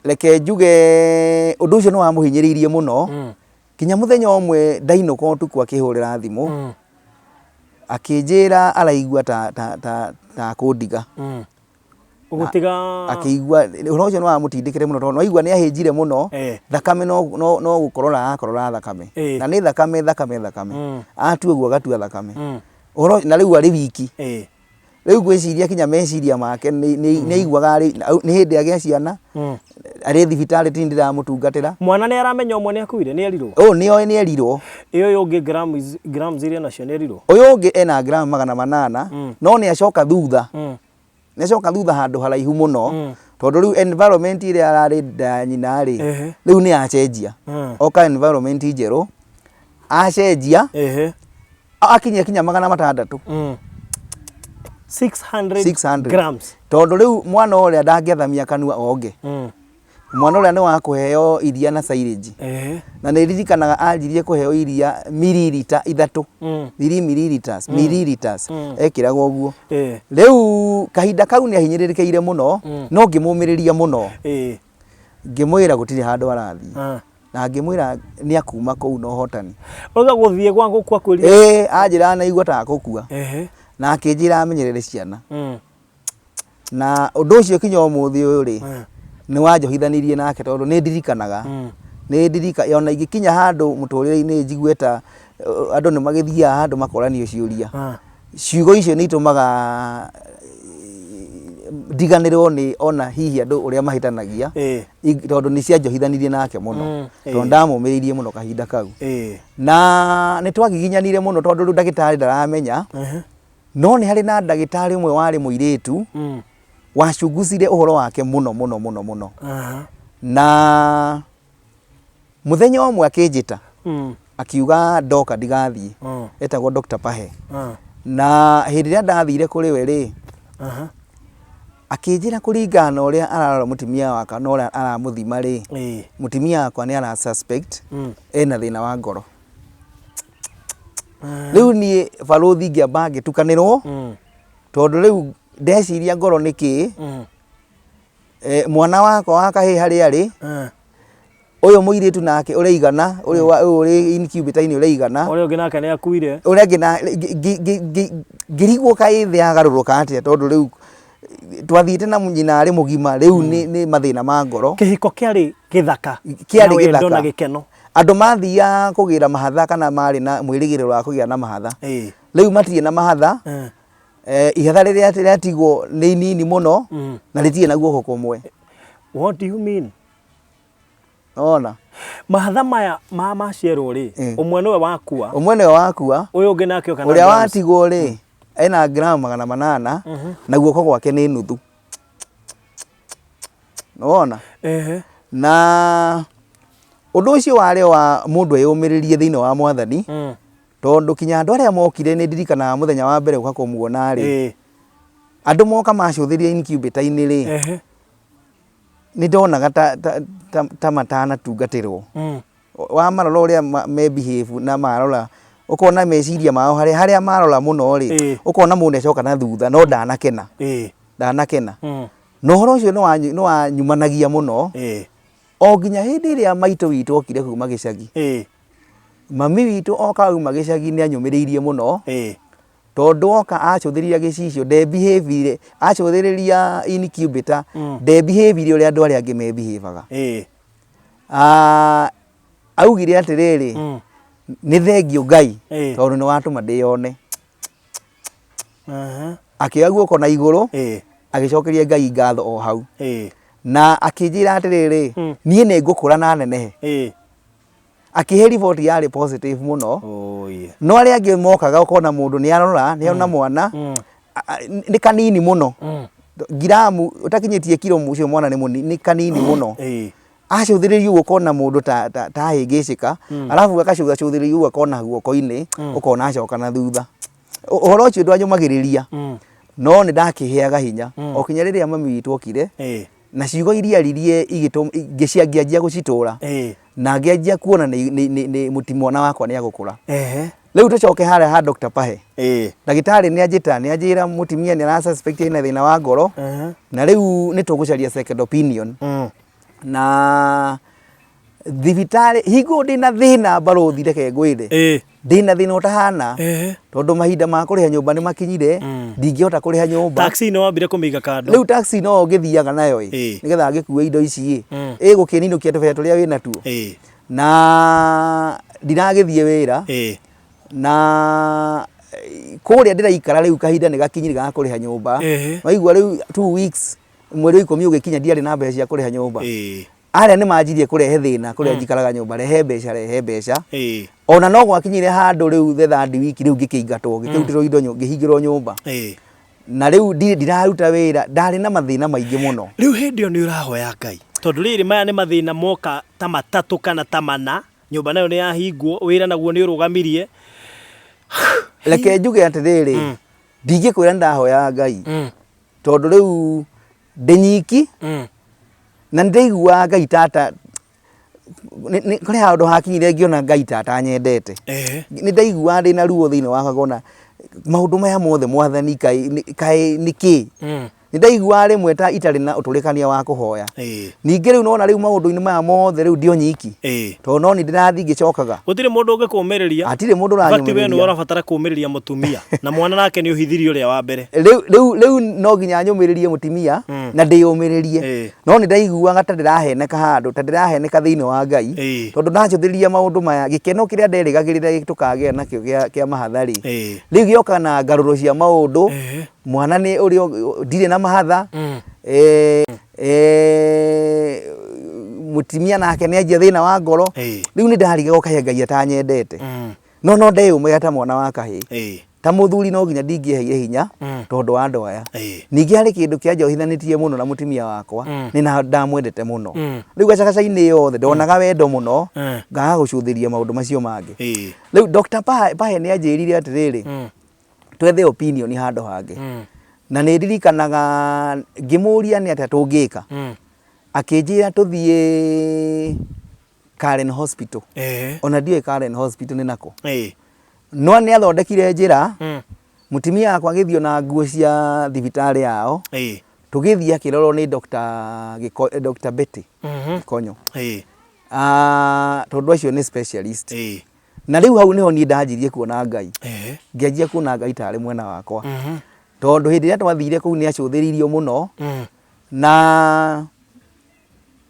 reke njuge ũndũ ũcio nĩ wamũhinyĩrĩirie mũno kinya mũthenya ũmwe ndainũka ũtukũ akĩhũrĩra thimũ akĩnjĩra araigua ta ta ta ta akũndiga. Ũgũtiga Akĩigua ũhoro ũcio nĩ wamũtindĩkire mũno tondũ aigua nĩ ahĩnjire mũno thakame no no no gũkorora akorora thakame na nĩ thakame thakame thakame atua ũguo agatua thakame ũhoro na rĩu arĩ wiki. Rĩu ngwĩciria kinya meciria make nĩ aiguaga arĩ nĩ hĩndĩ agĩa ciana arĩ thibitarĩ tini ndĩramũtungatĩra. Mwana nĩ aramenya ũmwe nĩ akuire nĩ erirwo? Ũyũ nĩ oĩ nĩ erirwo. Ĩ ũyũ ũngĩ grams grams iria nacio nĩ erirwo? Ũyũ ũngĩ ena gramu 800 no nĩ acoka thutha. Nĩ acoka thutha handũ haraihu mũno tondũ rĩu environment ĩrĩa ararĩ nda ya nyina rĩ rĩu nĩ yacenjia. Oka environment njerũ acenjia akinyia kinya 600. 600 600 grams. Tondũ rĩu mwana ũrĩa ndangĩathamia kanua onge. Mwana ũrĩa nĩ wa kũheo iria na silage. Na nĩ ririkanaga anjirie kũheo iria mililita 3. 3 milliliters, milliliters. Ekĩragwo ũguo. Rĩu kahinda kau nĩ ahinyĩrĩrĩkĩire mũno no ngĩmũmĩrĩria mũno. Ngĩmwĩra gũtirĩ handũ arathiĩ. Na ngĩmwĩra nĩ akuma kũu na ũhotani. Ũrauga gũthiĩ gwa gũkua kwĩrire? Ĩĩ, anjĩra naigua ta akũkua. Na akĩnjĩra amenyerere ciana. Na ũndũ ũcio kinya ũmũthĩ ũyũ rĩ, nĩ wanjohithanirie nake tondũ nĩ ndirikanaga. Nĩ ndirika ona ingĩkinya handũ mũtũrĩre-inĩ njigue ta andũ nĩ magĩthiaga handũ makoranio ciũria. Ciugo icio nĩ itũmaga ndiganĩrwo nĩ ona hihi andũ ũrĩa mahĩtanagia tondũ nĩ cianjohithanirie nake mũno tondũ ndamũmĩrĩirie mũno kahinda kau. Na nĩ twagiginyanire mũno tondũ rĩu ndagĩtarĩ ndaramenya no nĩ harĩ na ndagĩtarĩ ũmwe warĩ mũirĩtu wacungucire ũhoro wake mũno mũno mũno mũno. Na mũthenya ũmwe akĩnjĩta akiuga ndoka ndigathiĩ. Etagwo Dr. Pahe. Na hĩndĩ ĩrĩa ndathire kũrĩ we rĩ, akĩnjĩra kũringana na ũrĩa ararora mũtumia wakwa na ũrĩa aramũthima rĩ, mũtumia wakwa nĩ ara suspect ena thĩna wa ngoro. Rĩu niĩ barũthi ngĩamba ngĩtukanĩrwo tondũ rĩu ndeciria ngoro nĩ kĩĩ, mwana wakwa wa kahĩĩ harĩa arĩ, Ũyũ mũirĩtu nake ũrĩa igana ũrĩa ũyũ ũrĩ incubator-inĩ ũrĩa igana. Ũrĩa ũngĩ nake nĩ akuire. Ũrĩa ũngĩ na ngĩrigwo kaĩ thĩ yagarũrũka atĩa, tondũ rĩu twathiĩte na nyina arĩ mũgima, rĩu nĩ mathĩna ma ngoro. Kĩhiko kĩarĩ gĩthaka. Kĩarĩ na wendo gĩthaka. Na gĩkeno. Andũ mathiaga kũgĩra mahatha kana marĩ na mwĩrĩgĩrĩro wa kũgĩa na mahatha, rĩu matirĩ na mahatha. Ihatha rĩrĩa rĩatigwo nĩ inini mũno na rĩtirĩ na guoko kũmwe. What do you mean? Ona Mahatha maya ma maciarwo rĩ, ũmwe nĩwe wakua. Ũmwe nĩwe wakua. Ũyũ ũngĩ nake oka na Ũrĩa grams. Watigwo rĩ, ena gramu 800 na guoko gwake nĩ nuthu. Wona? Ehe. Na ũndũ ũcio warĩ wa mũndũ eyũmĩrĩrie thĩinĩ wa Mwathani, tondũ kinya andũ arĩa mokire, nĩ ndirikanaga mũthenya wa mbere gũka kũmuona rĩ, andũ moka macũthĩria incubator-inĩ rĩ, nĩ ndonaga ta matanatungatĩrwo. Wamarora ũrĩa me behave na marora ũkona meciria mao harĩa marora mũno rĩ, ũkona mũndũ nĩacoka na thutha no ndanakena. Ndanakena. Na ũhoro ũcio nĩ wanyumanagia mũno o nginya hĩndĩ ĩrĩa maitũ witũ okire kuma gĩcagi. Mami witũ oka auma gĩcagi nĩ anyũmĩrĩirie mũno, tondũ oka acũthĩrĩria gĩcicio ndembihĩvire, acũthĩrĩria incubator ndembihĩvire ũrĩa andũ arĩa angĩ membihĩvaga. Ah, augire atĩrĩrĩ, nĩ thengio Ngai, tondũ nĩ watũma ndĩyone. Akĩoya guoko na igũrũ, agĩcokeria Ngai ngatho o hau, na akĩnjĩra atĩrĩrĩ, niĩ nĩ ngũkũra na nenehe. Akĩhe riboti yarĩ positive mũno. Oh, yeah. No arĩa angĩ mokaga ũkona mũndũ nĩ arora nĩ ona mwana nĩ kanini mũno, ngiramu ũtakinyĩtie kiro, ũcio mwana nĩ kanini mũno. Acũthĩrĩria ũguo ũkona mũndũ ta ahĩngĩcĩka, arabu agacũthacũthĩrĩria ũguo akona guoko-inĩ, ũkona acoka na thutha. Ũhoro ũcio ndwanyũmagĩrĩria, no nĩ ndakĩheaga hinya o kinya rĩrĩa mami witũ okire na ciugo iria aririe ngĩanjia gũcitũra na ngĩanjia kuona nĩ mũti mwana wakwa nĩ agũkũra. Rĩu tũcoke harĩa ha Dr. Pahe. Ndagĩtarĩ nĩ anjĩta, nĩ anjĩra mũtumia nĩ ara suspect ena thĩna wa ngoro, na rĩu nĩ tũgũcaria second opinion. Na thibitarĩ hingo ndĩna thĩna, barũthi, reke ngwĩre, ndĩna thĩna ũtahana, tondũ mahinda ma kũrĩha nyũmba nĩ makinyire. Ndingĩhota kũrĩha nyũmba. Taxi nĩ wambire kũmĩiga kando. Rĩu taxi no ngĩthiaga nayo ĩ, nĩgetha ngĩkue indo ici ĩ, ĩgũkĩninũkia tũbeca tũrĩa wĩ natuo, na ndiragĩthiĩ wĩra, na kũrĩa ndĩraikara rĩu kahinda nĩ gakinyire ga kũrĩha nyũmba. Waigua rĩu 2 weeks, mweri wa 10 ũgĩkinya, ndiarĩ na mbeca cia kũrĩha nyũmba. Arĩa nĩ manjirie kũrehe thĩna kũrĩa njikaraga nyũmba, rehe mbeca, rehe mbeca. Ona no gwakinyire handũ rĩu the third week rĩu ngĩkĩingatwo, ngĩkĩrutĩrwo indo, ngĩhingĩrwo nyũmba, na rĩu ndiraruta wĩra, ndarĩ na mathĩna maingĩ mũno. Rĩu hĩndĩ ĩyo nĩ ũrahoya Ngai, tondũ rĩrĩ maya nĩ mathĩna moka ta matatũ kana ta mana, nyũmba nayo nĩ yahingwo, wĩra naguo nĩ ũrũgamirie. Reke njuge atĩrĩrĩ, ndingĩkwĩra nĩ ndahoyaga Ngai, tondũ rĩu ndĩ nyiki, na nĩ ndaiguaga Ngai tata kũrĩ handũ hakinyire ngĩona Ngai tata nyendete. Nĩ ndaiguaga ndĩna ruo thĩinĩ wakwa, ngona maũndũ maya mothe, Mwathani, kaĩ nĩkĩ? Nĩ ndaiguaga rĩmwe ta itarĩ na ũtũrĩkania wa kũhoya. Ningĩ rĩu nona rĩu maũndũ-inĩ maya mothe rĩu ndio nyiki, tondũ no ni ndĩrathiĩ ngĩcokaga. Gũtirĩ mũndũ ũngĩkũmĩrĩria. Hatirĩ mũndũ In fact, we nĩwe ũranyũmĩrĩria. Ũrabatara kũmĩrĩria mũtumia na mwana nake nĩ ũhithirie ũrĩa wa mbere. Rĩu no nginya nyũmĩrĩrie mũtumia na ndĩyũmĩrĩrie, no nĩ ndaiguaga ta ndĩraheneka handũ, ta ndĩraheneka thĩinĩ wa Ngai, tondũ ndacũthĩrĩria maũndũ maya, gĩkeno kĩrĩa nderĩgagĩrĩra tũkagĩa nakĩo kĩa mahatha rĩ, rĩu gĩoka na ngarũro cia maũndũ. Mwana nĩ ũrĩa ndirĩ na mahatha, mũtumia nake nĩ anjia thĩna wa ngoro. Rĩu nĩ ndarigagwo kaĩ Ngai atanyendete, no ndeyũmagia ta mwana wa kahĩĩ, ta mũthuri no nginya ndingĩeheire hinya tondũ wa andũ aya. Ningĩ harĩ kĩndũ kĩanjohithanĩtie mũno na mũtumia wakwa, nĩ na ndamwendete mũno. Rĩu gacagaca-inĩ yothe ndonaga wendo mũno, ngaga gũcũthĩria maũndũ macio mangĩ. Rĩu Dr. Pahe nĩ anjĩrire atĩrĩrĩ, twethe opinion handũ hangĩ, na nĩ ndirikanaga ngĩmũria nĩ atĩa tũngĩka. Akĩnjĩra tũthiĩ Karen Hospital. Ona ndiũĩ Karen Hospital nĩ nakũ, no nĩ athondekire njĩra. Mũtumia wakwa agĩthiĩ na nguo cia thibitarĩ yao. Tũgĩthiĩ akĩrorwo nĩ Dr. Betty Gĩkonyo. Ah, tondũ acio nĩ specialist. Ĩĩ. Na rĩu hau nĩho niĩ ndanjirie kuona Ngai. Ehe. Ngĩanjia kuona Ngai tarĩ mwena wakwa. Mhm. Tondũ hĩndĩ ĩrĩa twathire kũu nĩ acũthĩrĩirio mũno. Na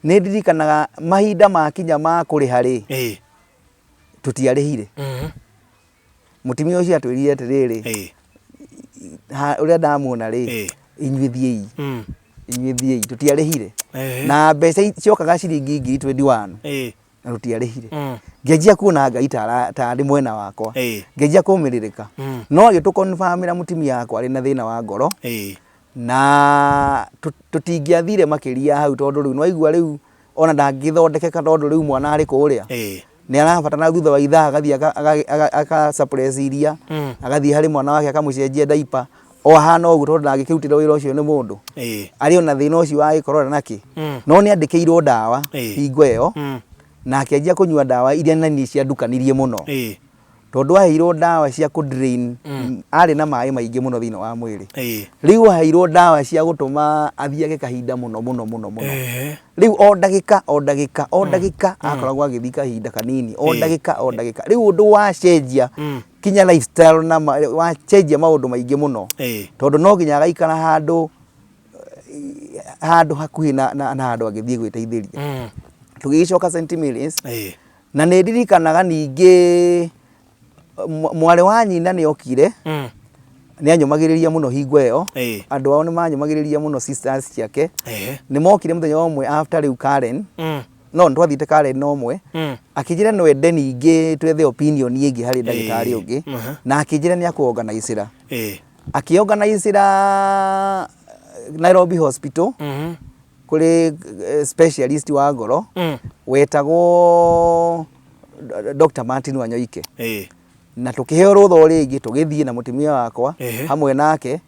nĩ ndirikanaga mahinda makinya ma kũrĩha rĩ, Ĩĩ. tũtiarĩhire. Mũtumia ũcio atwĩrire atĩrĩrĩ, Ĩĩ. ũrĩa ndamuona rĩ, Ĩĩ. inyuĩ thiĩi. Inyuĩ thiĩi, tũtiarĩhire. Ehe. Na mbeca ciokaga ciringi ngiri 21. Ĩĩ. Na tũtiarĩhire. Ngĩanjia kuona Ngai tarĩ mwena wakwa. Ĩĩ. Ngĩanjia kũmĩrĩrĩka. No agĩtũ-confirm-ĩra mũtumia wakwa arĩ na thĩna wa ngoro. Ĩĩ. Na tũtingĩathire makĩria hau tondũ rĩu nĩwaigua rĩu ona ndangĩthondekeka tondũ rĩu mwana arĩ kũrĩa. Ĩĩ. Nĩ arabatara thutha wa ithaa agathiĩ aka suppress iria, agathiĩ harĩ mwana wake akamũcenjia diaper, o ahana ũguo tondũ ndangĩkĩrutĩrwo wĩra ũcio nĩ mũndũ. Ĩĩ. Arĩ ona thĩna ũcio wa gĩkorora na kĩ. No nĩ andĩkĩirwo ndawa Ĩĩ. hingo ĩyo, na akĩanjia kũnyua ndawa iria na niĩ ciandukanirie mũno. Ĩĩ. Tondũ aheirwo ndawa cia kũ drain, arĩ na maĩ maingĩ mũno thĩinĩ wa mwĩrĩ. Ĩĩ. Rĩu aheirwo ndawa cia gũtũma athiage kahinda mũno mũno mũno mũno. Ehe. Rĩu o ndagĩka o ndagĩka o ndagĩka akoragwo agĩthiĩ kahinda kanini, o Ĩĩ. ndagĩka o ndagĩka. Rĩu ũndũ wacenjia kinya lifestyle na wacenjia maũndũ maingĩ mũno. Ĩĩ. Tondũ no nginya agaikara handũ handũ hakuhĩ na handũ angĩthiĩ gwĩteithĩria. Tũgĩgĩcoka St Mary's. Ĩĩ. Na nĩ ndirikanaga ningĩ mwarĩ wa nyina nĩ okire. Nĩ anyũmagĩrĩria mũno hingo ĩyo. Ĩĩ. Andũ ao nĩ manyũmagĩrĩria mũno sisters ciake. Ehe. Nĩ mokire mũthenya ũmwe after rĩu Karen. No nĩ twathiĩte Karen na ũmwe. Akĩnjĩra no ende ningĩ twethe opinion ĩngĩ harĩ ndagĩtarĩ Ĩĩ. ũngĩ. Mhm. Na akĩnjĩra nĩ akũ-organizĩra. Ĩĩ. Akĩ-organizĩra Nairobi Hospital. Kũrĩ specialist wa ngoro. Wetagwo Dr. Martin Wanyoike. Ĩĩ. Na tũkĩheo rũtha o rĩngĩ tũgĩthiĩ na mũtumia wakwa Ehe. hamwe nake.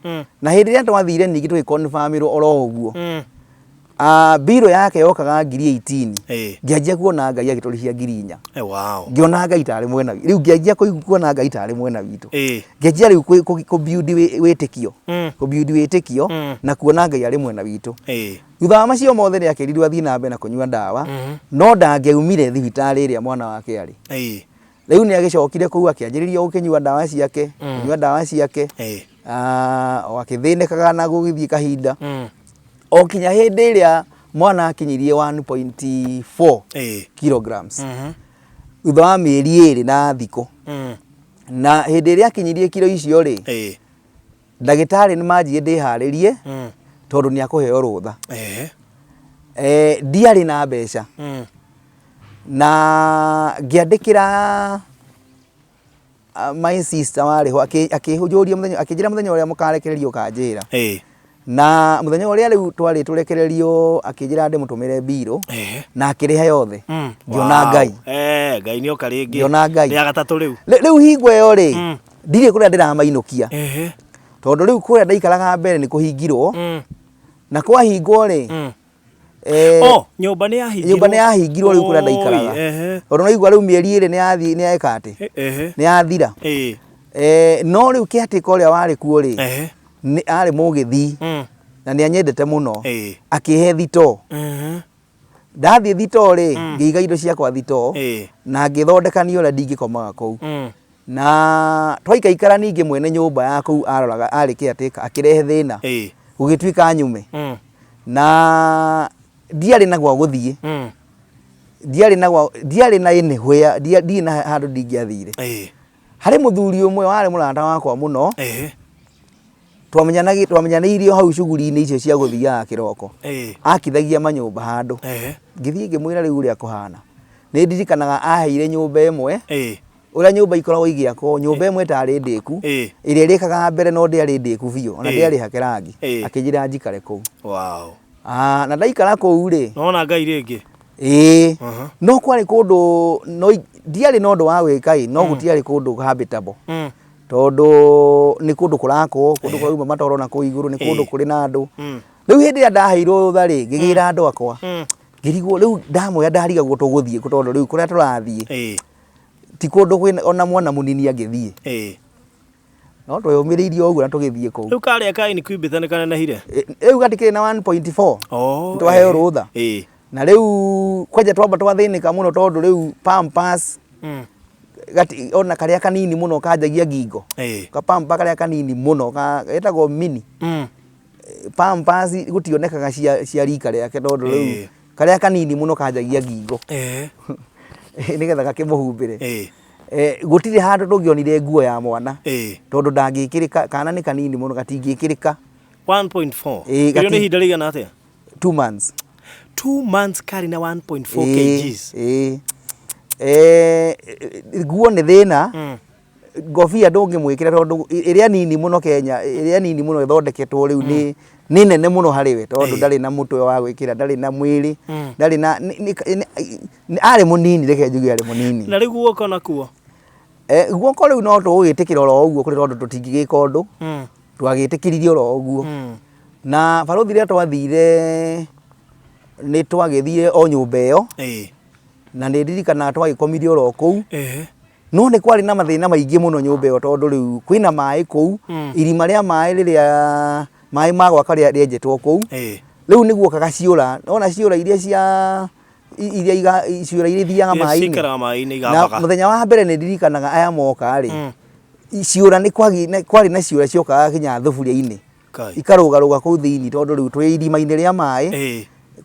Na hĩndĩ ĩrĩa twathire ningĩ tũgĩ-confirm-ĩrwo oro ũguo. Ah, mbirũ yake yokaga ngiri 18. Ĩĩ. Ngĩanjia kuona Ngai agĩtũrĩhia ngiri inya. Wow. Ngĩona Ngai tarĩ mwena witũ. Rĩu ngĩanjia kuona Ngai tarĩ mwena witũ. Ĩĩ. Ngĩanjia rĩu kũ build wĩtĩkio. Kũ build wĩtĩkio na kuona Ngai arĩ mwena witũ. Ĩĩ. Thutha wa macio mothe nĩ akĩrirwo athiĩ na mbere na kũnyua ndawa, no ndangĩaumire thibitarĩ ĩrĩa mwana wake arĩ. Ĩĩ. Rĩu nĩ agĩcokire kũu akĩanjĩrĩria gũkĩnyua ndawa ciake, kũnyua ndawa ciake, Ĩĩ. ah, o akĩthĩnĩkaga na gũgĩthiĩ kahinda. O kinya hĩndĩ ĩrĩa mwana akinyirie 1.4 Ĩĩ. kilograms. Thutha wa mĩeri ĩrĩ na thikũ. Na hĩndĩ ĩrĩa akinyirie kiro icio rĩ, Ĩĩ. ndagĩtarĩ nĩ manjie ndĩharĩrie tondũ nĩ akũheo rũtha. Ehe. Ndiarĩ na mbeca. Na ngĩandĩkĩra my sister warĩ ho akĩnjũria mũthenya, akĩnjĩra mũthenya ũrĩa mũkarekererio ũkanjĩra. Ĩĩ. Na mũthenya ũrĩa rĩu twarĩ tũrekererio akĩnjĩra ndĩmũtũmĩre mbirũ Ehe. na akĩrĩha yothe. Ngĩona Wow. Ngai. Ngai nĩ oka rĩngĩ. Ngĩona Ngai. Rĩa gatatũ rĩu. Rĩu hingo ĩyo rĩ, ndirĩ kũrĩa ndĩramainũkia. Ehe. Tondũ rĩu kũrĩa ndaikaraga mbere nĩ kũhingirwo. Na kwahingwo rĩ, Oh, nyũmba nĩ yahingirwo. Nyũmba nĩ yahingirwo rĩu kũrĩa ndaikaraga. Oi, ehe. Tondũ naigua rĩu mĩeri ĩrĩ nĩ yathiĩ, nĩ yeka atĩ? Ehe. Nĩ yathira. Ĩĩ. No rĩu caretaker ũrĩa warĩ kuo rĩ, Ehe. nĩ arĩ mũgĩthii na nĩ anyendete mũno. Ĩĩ. Akĩhe thitoo. Mhm. Ndathiĩ thitoo rĩ, ngĩiga indo ciakwa thitoo Ĩĩ. na ngĩthondekania ũrĩa ndingĩkomaga kũu. Na twaikaikara ningĩ mwene nyũmba ya kũu aroraga arĩ caretaker akĩrehe thĩna. Ĩĩ. Gũgĩtuĩka nyume. Na ndiarĩ na gwa gũthiĩ. Ndiarĩ na gwa, ndiarĩ na anywhere, ndirĩ na handũ ndingĩathire. Ĩĩ. Harĩ mũthuri ũmwe warĩ mũrata wakwa mũno. Ĩĩ. Twamenyanĩirio hau cuguri-inĩ icio cia gũthiaga kĩroko. Ĩĩ. Akithagia manyũmba handũ. Ĩĩ. Ngĩthiĩ ngĩmwĩra rĩu ũrĩa kũhana. Nĩ ndirikanaga aheire nyũmba ĩmwe. Ĩĩ. Ũrĩa nyũmba ikoragwo igĩakwo, nyũmba ĩmwe ĩtarĩ ndĩku, Ĩĩ. ĩrĩa ĩrĩkaga mbere no ndĩarĩ ndĩku biũ, ona Ĩĩ. ndĩarĩ hake rangi. Ĩĩ. Akĩnjĩra njikare kũu. Wow. Ah, na ndaikara kũu rĩ. Nona Ngai rĩngĩ. Ĩĩ. Mhm. No kwarĩ kũndũ, no ndiarĩ na ũndũ wa gwĩka ĩ, no gũtiarĩ kũndũ habitable. Tondũ nĩ kũndũ kũrakwo, kũndũ kũrauma matoro na kũu igũrũ, nĩ kũndũ Ĩĩ. kũrĩ na andũ. Rĩu hĩndĩ ĩrĩa ndaheirwo rũtha rĩ, ngĩgĩra andũ akwa. Ngĩrigwo rĩu ndamwĩra ndarigagwo tũgũthiĩ kũ tondũ rĩu kũrĩa tũrathiĩ. Ĩĩ. Ti kũndũ kwĩna ona mwana mũnini angĩthiĩ. Ĩĩ. No tweyũmĩrĩirie o ũguo na tũgĩthiĩ kũu. Rĩu karĩa ka incubator nĩ kanenehire? Rĩu gatikĩrĩ na 1.4. Oh, Nĩ twaheo ĩĩ. rũtha. Ĩĩ. Na rĩu kwanja twamba twathĩnĩka mũno tondũ rĩu pampers gati ona karĩa kanini mũno kanjagia ngingo. Kapampa karĩa kanini mũno getagwo mini. Pampers gũtionekaga cia cia rika rĩake tondũ rĩu karĩa kanini mũno kanjagia ngingo nĩgetha gakĩmũhumbĩre. Gũtirĩ handũ tũngĩonire nguo ya mwana tondũ ndangĩkĩrĩka, kana nĩ kanini mũno gatingĩkĩrĩka. 1.4. Ĩrĩo nĩ ihinda rĩigana atĩa? 2 months. 2 months karĩ na 1.4 kgs. Ĩĩ. Nguo nĩ thĩna. Ngobia ndũngĩmwĩkĩra tondũ ĩrĩa nini mũno Kenya, ĩrĩa nini mũno ĩthondeketwo rĩu nĩ nĩ nene mũno harĩ we tondũ ndarĩ na mũtwe wa gwĩkĩra, ndarĩ na mwĩrĩ, ndarĩ na arĩ mũnini, reke njuge arĩ mũnini. Na rĩu guoko nakuo? Guoko rĩu no tũgũgĩtĩkĩra oro ũguo kũrĩ tondũ tũtingĩgĩka ũndũ. Twagĩtĩkĩririe oro ũguo. Na barũthi rĩrĩa twathire nĩ twagĩthire o nyũmba ĩyo. Na nĩ ndirikanaga twagĩkomire oro kũu. No nĩ kwarĩ na mathĩna maingĩ mũno nyũmba ĩyo tondũ rĩu kwĩna maĩ kũu, irima rĩa maĩ rĩrĩa maĩ ma gwaka rĩenjetwo kũu. Rĩu nĩ guokaga ciũra, wona ciũra iria cia iria ciũra iria ithiaga maĩ-inĩ. Cikaraga maĩ-inĩ igambaga. Na mũthenya wa mbere nĩ ndirikanaga aya moka rĩ, ciũra nĩ kwarĩ na ciũra ciokaga nginya thuburia-inĩ. Ikarũgarũga kũu thĩinĩ tondũ rĩu twĩ irima-inĩ rĩa maĩ,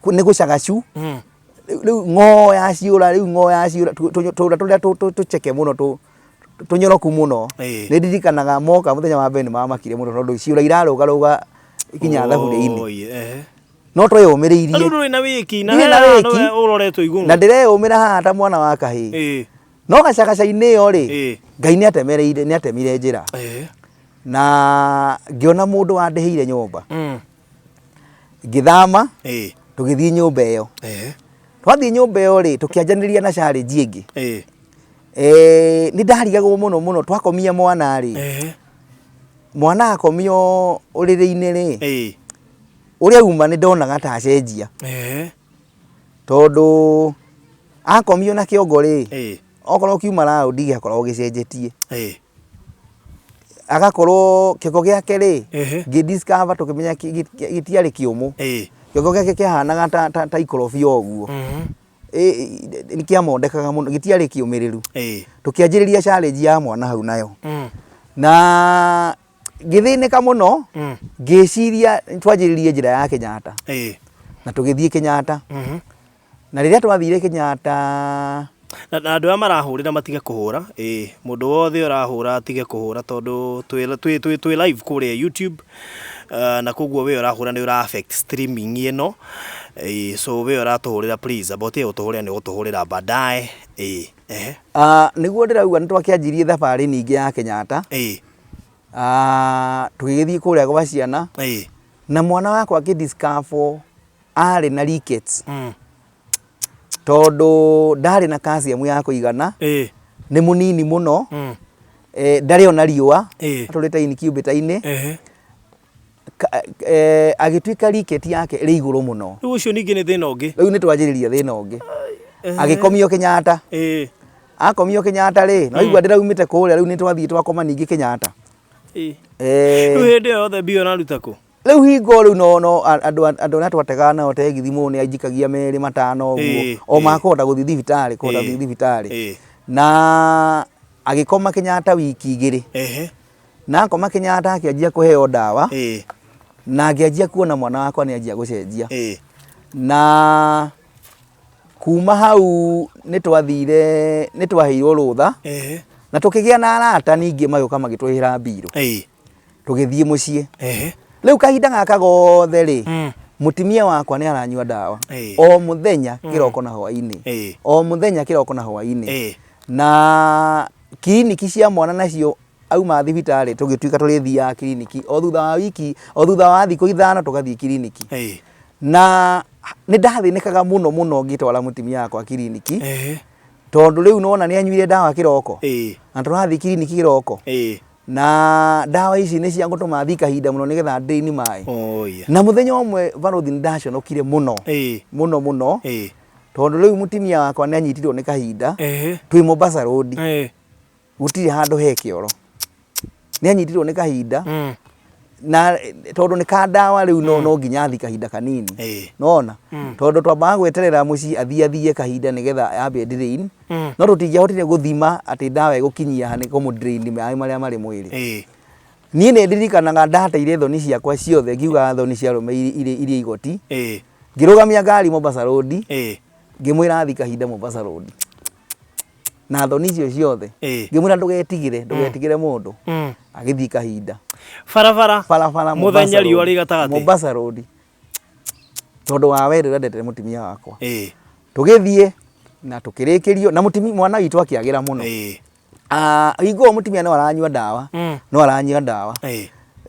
nĩ gũcagacu. Rĩu ng'o ya ciũra, rĩu ng'o ya ciũra, tũũra tũrĩa tũceke mũno, tũnyoroku mũno. Nĩ ndirikanaga moka mũthenya wa mbere nĩ mamakire mũno tondũ ciũra irarũgarũga nginya thaburia-inĩ. No tweyũmĩrĩirie. Rĩu ndũrĩ na wĩki, na Ndirĩ na wĩki. Ũroretwo igũrũ. Na ndĩreyũmĩra haha ta mwana wa kahĩĩ. No gacagaca-inĩ ĩyo rĩ, Ngai nĩ atemereire, nĩ atemire njĩra. Na ngĩona mũndũ wandĩhĩire nyũmba. Ngĩthama, tũgĩthiĩ nyũmba ĩyo. Twathiĩ nyũmba ĩyo rĩ, tũkĩanjanĩria na challenge ĩngĩ. Nĩ ndarigagwo mũno mũno twakomia mwana rĩ, mwana akomio ũrĩrĩ-inĩ rĩ, ũrĩa uma nĩ ndonaga ta acenjia. Tondũ akomio na kĩongo rĩ, okorwo kiuma raũndi gĩakoragwo gĩcenjetie. Agakorwo kĩongo gĩake rĩ, ngĩ discover tũkĩmenya gĩtiarĩ kĩũmũ. Kĩongo gĩake kĩahanaga ta ikorobia ũguo. Nĩ kĩamondekaga mũno, gĩtiarĩ kĩũmĩrĩru. Tũkĩanjĩrĩria challenge ya mwana hau nayo. Na ngĩthĩnĩka mũno, ngĩciria twanjĩrĩrie njĩra ya Kenyatta. Na tũgĩthiĩ Kenyatta. Na rĩrĩa twathire Kenyatta. Na andũ aya marahũrĩra matige kũhũra, ĩĩ mũndũ wothe ũrahũra atige kũhũra tondũ twĩ live kũrĩa YouTube, na koguo we ũrahũra nĩ ũra affect streaming ĩno, ĩĩ so we ũratũhũrĩra please amba ũtige gũtũhũrĩra nĩ ũgũtũhũrĩra baadaye, ĩĩ ehe. Nĩguo ndĩrauga nĩ twakĩanjirie thabarĩ ningĩ ya Kenyatta. Tũgĩgĩthiĩ kũrĩa gwa ciana. Na mwana wakwa akĩ discover arĩ na rickets. Tondũ ndarĩ na calcium ya kũigana. Nĩ mũnini mũno. Ndarĩ ona riũa. Atũrĩte incubator-inĩ. Agĩtuĩka ricket yake ĩrĩ igũrũ mũno. Rĩu ũcio ningĩ nĩ thĩna ũngĩ. Rĩu nĩ twanjĩrĩria thĩna ũngĩ. Agĩkomio Kenyatta. Akomio Kenyatta rĩ, no igua ndĩraumĩte kũrĩa rĩu nĩ twathiĩ twakoma ningĩ Kenyatta. Rĩu hĩndĩ ĩyo yothe mbia ũraruta kũ? Rĩu hingo rĩu no no andũ andũ arĩa twategaga nao tegithi mũndũ nĩ anjikagia merĩ matano ũguo o makũhota gũthiĩ thibitarĩ kũhota gũthiĩ thibitarĩ. Na agĩkoma Kenyatta wiki igĩrĩ. Na akoma Kenyatta akĩanjia kũheo ndawa. Na ngĩanjia kuona mwana wakwa nĩ anjia gũcenjia. Na kuma hau nĩ twathire nĩ twaheirwo rũtha. Na tũkĩgĩa na arata ningĩ magĩũka magĩtũrĩhĩra mbirũ. Tũgĩthiĩ mũciĩ. Rĩu kahinda gaka gothe rĩ, mũtumia wakwa nĩ aranyua ndawa o mũthenya kĩroko na hwainĩ. O mũthenya kĩroko na hwainĩ. Na kiriniki cia mwana nacio auma thibitarĩ tũgĩtuĩka tũrĩthiaga kiriniki o thutha wa wiki, o thutha wa thikũ ithano tũgathiĩ kiriniki. Na nĩ ndathĩnĩkaga mũno mũno ngĩtwara mũtumia wakwa kiriniki. Tondũ rĩu nĩwona nĩ anyuire ndawa kĩroko na tũrathiĩ kiriniki kĩroko. Na ndawa ici nĩ cia gũtũma thiĩ kahinda mũno nĩgetha drain maĩ. Na mũthenya ũmwe barũthi nĩ ndaconokire mũno mũno mũno tondũ rĩu mũtumia wakwa nĩ anyitirwo nĩ kahinda twĩ Mombasa Road. Gũtirĩ handũ he kĩoro. Nĩ anyitirwo nĩ kahinda. Na tondũ nĩ ka ndawa rĩu no nginya athi kahinda kanini. Nona tondũ twambaga gweterera mũciĩ athiĩ athiĩ kahinda nĩgetha yambe drain. No tũtingĩahotire gũthima atĩ ndawa ĩgũkinyia ha nĩ kũmũ drain maĩ marĩa marĩ mwĩrĩ. Niĩ nĩ ndirikanaga ndateire thoni ciakwa ciothe, ngiuga thoni cia arũme irĩ igoti. Ngĩrũgamia ngari Mombasa Road, ngĩmwĩra athi kahinda Mombasa Road na thoni icio ciothe. Ngĩmwĩra ndũgetigĩre, ndũgetigĩre mũndũ. Agĩthiĩ kahinda. Barabara. Barabara. Mũthenya riũa rĩ gatagatĩ. Mombasa Road, tondũ wa wendo ũrĩa ndendete mũtumia wakwa. Tũgĩthiĩ na tũkĩrĩkĩrio na mũtumia, mwana witũ akĩagĩra mũno. Ah, hingo ĩyo mũtumia no aranyua ndawa. No aranyua ndawa.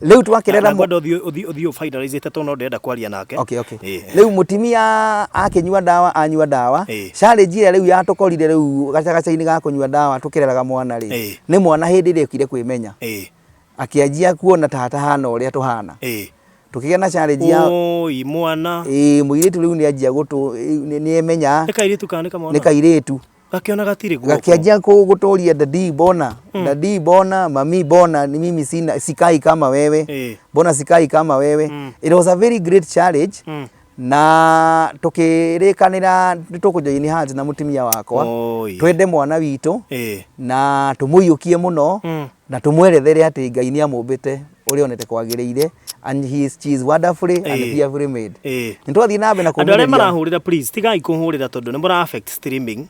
Rĩu twakĩrera Na ngwenda ũthiĩ ũfinalizĩte tondũ no ndĩrenda kwaria nake. Okay. Rĩu mũtumia akĩnyua ndawa, anyua ndawa, challenge ĩrĩa rĩu yatũkorire rĩu gacagaca-inĩ ga kũnyua ndawa tũkĩreraga mwana rĩ, nĩ mwana hĩndĩ ĩrĩa okire kwĩmenya, akĩanjia kuona ta atahana ũrĩa tũhana. Tũkĩgĩa na challenge ya Oi, mwana. Ĩĩ, mũirĩtu rĩu nĩ anjia gũtũ nĩ emenya. Nĩ kairĩtu kana nĩ kamwana? Nĩ kairĩtu. Gakĩona gatirĩ guoko. Gakĩanjia gũtũria, "Daddy mbona, daddy mbona, mummy mbona ni mimi sina, sikai kama wewe, mbona sikai kama wewe?" It was a very great challenge. Na tũkĩrĩkanĩra nĩ tũkũ join hands na mũtumia wakwa, twende mwana witũ na tũmũiyũkie mũno na tũmwerethere atĩ Ngai nĩ amũmbĩte ũrĩa onete kwagĩrĩire, and he is, she is wonderfully and fearfully made. Nĩ twathiĩ na mbere na Andũ arĩa kũmĩrĩria. Marahũrĩra, please tigai kũhũrĩra tondũ nĩ mũra affect streaming.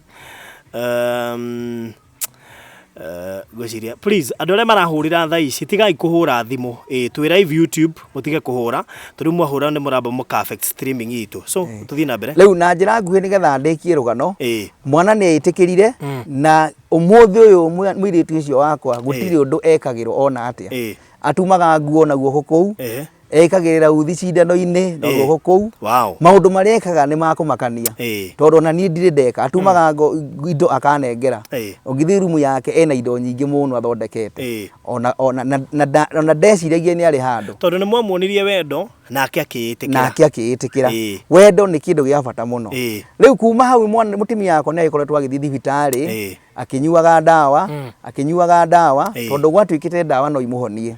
Ngwĩciria please andũ arĩa marahũrĩra thaa ici, tigai kũhũra thimũ. Ĩĩ, twĩ live YouTube, mũtige kũhũra tondũ rĩu mwahũra nĩ mũramba mũka affect streaming itũ, so tũthiĩ na mbere. Rĩu na njĩra nguhĩ nĩgetha ndĩkie rũgano, mwana nĩ etĩkĩrire, na ũmũthĩ ũyũ mũirĩtu ũcio wakwa gũtirĩ ũndũ ekagĩrwo ona atĩa. Atumaga nguo na guoko kũu, ekagĩrĩra uthi cindano-inĩ na guoko kũu. Maũndũ marĩa ekaga nĩ makũmakania, tondũ ona niĩ ndirĩ ndeka. Atumaga indo akanengera. Ũngĩthiĩ rumu yake, ena indo nyingĩ mũno athondekete. Ona ndeciragia nĩ arĩ handũ. Tondũ nĩ mwamuonirie wendo nake akĩĩtĩkĩra. Nake akĩĩtĩkĩra. Wendo nĩ kĩndũ gĩa bata mũno. Rĩu kuma hau mwana mũtumia wakwa nĩ agĩkoretwo agĩthiĩ thibitarĩ, akĩnyuaga ndawa, akĩnyuaga ndawa, tondũ gwatuĩkĩte ndawa no imũhonie.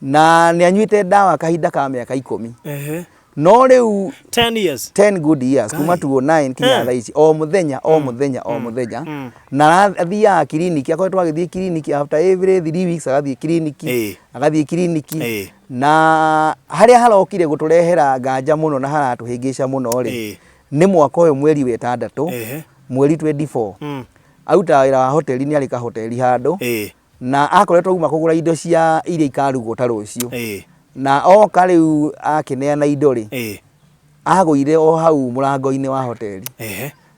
Na nĩ anyuĩte ndawa kahinda ka mĩaka 10. No rĩu 10 years. 10 good years, kuma Ngai. 2009 kinya thaa ici, o mũthenya, o mũthenya, o mũthenya. Na athiaga kiriniki, akoretwo agĩthiĩ kiriniki after every 3 weeks, agathiĩ kiriniki, agathiĩ kiriniki. Na harĩa harokire gũtũrehera nganja mũno na haratũhĩngĩca mũno rĩ, nĩ mwaka ũyũ mweri wa ĩtandatũ, mweri 24. Arutaga wĩra wa hoteli, nĩ arĩ kahoteli handũ, na akoretwo auma kũgũra indo cia iria ikarugwo ta rũciũ. Na oka rĩu akĩneana indo rĩ, agũire o hau mũrango-inĩ wa hoteli.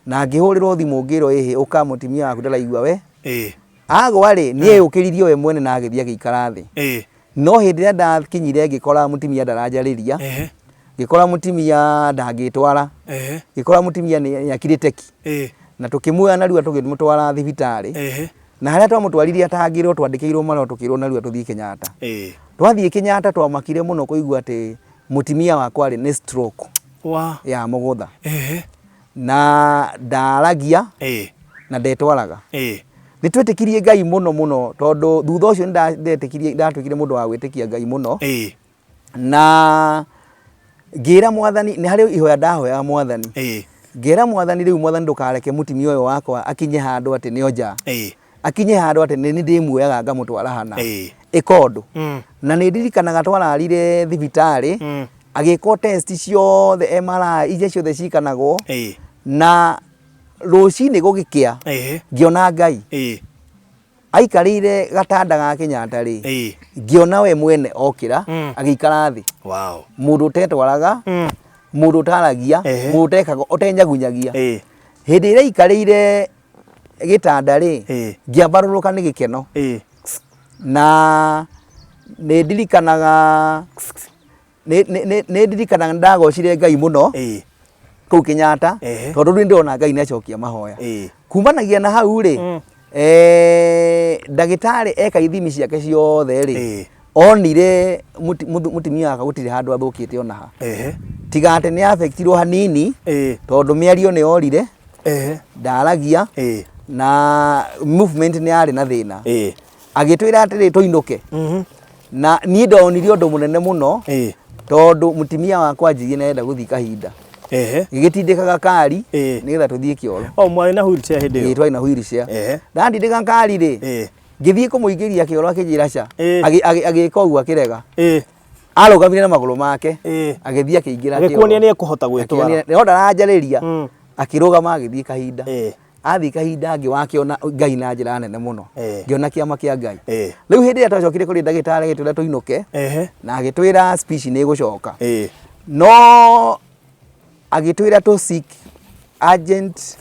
Na ngĩhũrĩrwo thimũ ngĩrwo, "Ĩhĩ, ũka, mũtumia waku ndaraigua we." Agwa rĩ, nĩ eyũkĩririe we mwene na agĩthiĩ agĩikara thĩ. No hĩndĩ ĩrĩa ndakinyire ngĩkora mũtumia ndaranjarĩria, ngĩkora mũtumia ndangĩtwara, ngĩkora mũtumia nĩ akirĩte ki. Na tũkĩmuoya narua tũkĩmũtwara thibitarĩ. Na harĩa twamũtwarire atangĩrwo, twandĩkĩirwo marũa tũkĩrwo narua tũthiĩ Kenyatta. Twathiĩ Kenyatta twamakire mũno kũigua atĩ mũtumia wakwa rĩ, nĩ stroke ya mũgũtha. Na ndaragia na ndetwaraga. Nĩ twetĩkirie Ngai mũno mũno, tondũ thutha ũcio nĩ ndetĩkirie, ndatuĩkire mũndũ wa gwĩtĩkia Ngai mũno. Na ngĩra Mwathani, nĩ harĩ ihoya ndahoyaga Mwathani. Ngĩra Mwathani, "Rĩu Mwathani, ndũkareke mũtumia ũyũ wakwa akinye handũ atĩ nĩ onja, akinye handũ atĩ nĩ niĩ ndĩmuoyaga ngamũtwara hana, ĩka ũndũ." Na nĩ ndirikanaga twararire thibitarĩ, agĩkwo test ciothe, MRI, iria ciothe cikanagwo. Na rũcinĩ gũgĩkĩa, ngĩona Ngai aikarĩire gatanda ga Kenyatta rĩ, ngĩona we mwene okĩra, agĩikara thĩ. Mũndũ ũtetwaraga, mũndũ ũtaragia, mũndũ ũtekaga, ũtenyagunyagia. Hĩndĩ ĩrĩa aikarĩire gĩtanda rĩ, ngĩambarũrũka nĩ gĩkeno. Na nĩ ndirikanaga nĩ ndirikanaga nĩ ndagocire Ngai mũno kũu Kenyatta, tondũ rĩu ndĩrona Ngai nĩ acokia mahoya. Kumanagia na hau rĩ, ndagĩtarĩ eka ithimi ciake ciothe rĩ, onire mũtumia wakwa gũtirĩ handũ athũkĩte ona ha, tiga atĩ nĩ affectirwo hanini, tondũ mĩario nĩ yorire, ndaragia, na movement nĩ yarĩ na thĩna. Agĩtwĩra atĩrĩ tũinũke. Na niĩ ndonire ũndũ mũnene mũno Ĩĩ. tondũ mũtumia wakwa anjirie nĩ arenda gũthiĩ kahinda. Ehe. Gĩgĩtindĩka gakari Ĩĩ. nĩgetha tũthiĩ kĩoro. O mwarĩ na wheelchair hĩndĩ Ĩĩ ĩyo. twarĩ na wheelchair. Ehe. Ndandindĩka ngari rĩ, Ĩĩ. ngĩthiĩ kũmũingĩria kĩoro akĩnjĩra ca. Ĩĩ. Agĩka ũguo akĩrega. Ĩĩ. Arũgamire na magũrũ make. Ĩĩ. Agĩthiĩ akĩingĩra Agĩkuonia nĩ ekũhota gwĩtwara. Akĩonia- No ndaranjarĩria. Mm. Akĩrũgama agĩthiĩ kahinda. Ĩĩ. Athiĩ kahinda ngĩwakĩona Ngai na njĩra nene mũno. Ĩĩ. Ngĩona kĩama kĩa Ngai. Ĩĩ. Rĩu hĩndĩ ĩrĩa twacokire kũrĩ ndagĩtarĩ agĩtwĩra tũinũke Ehe. na agĩtwĩra speech nĩ ĩgũcoka. Ĩĩ. No agĩtwĩra tũ seek urgent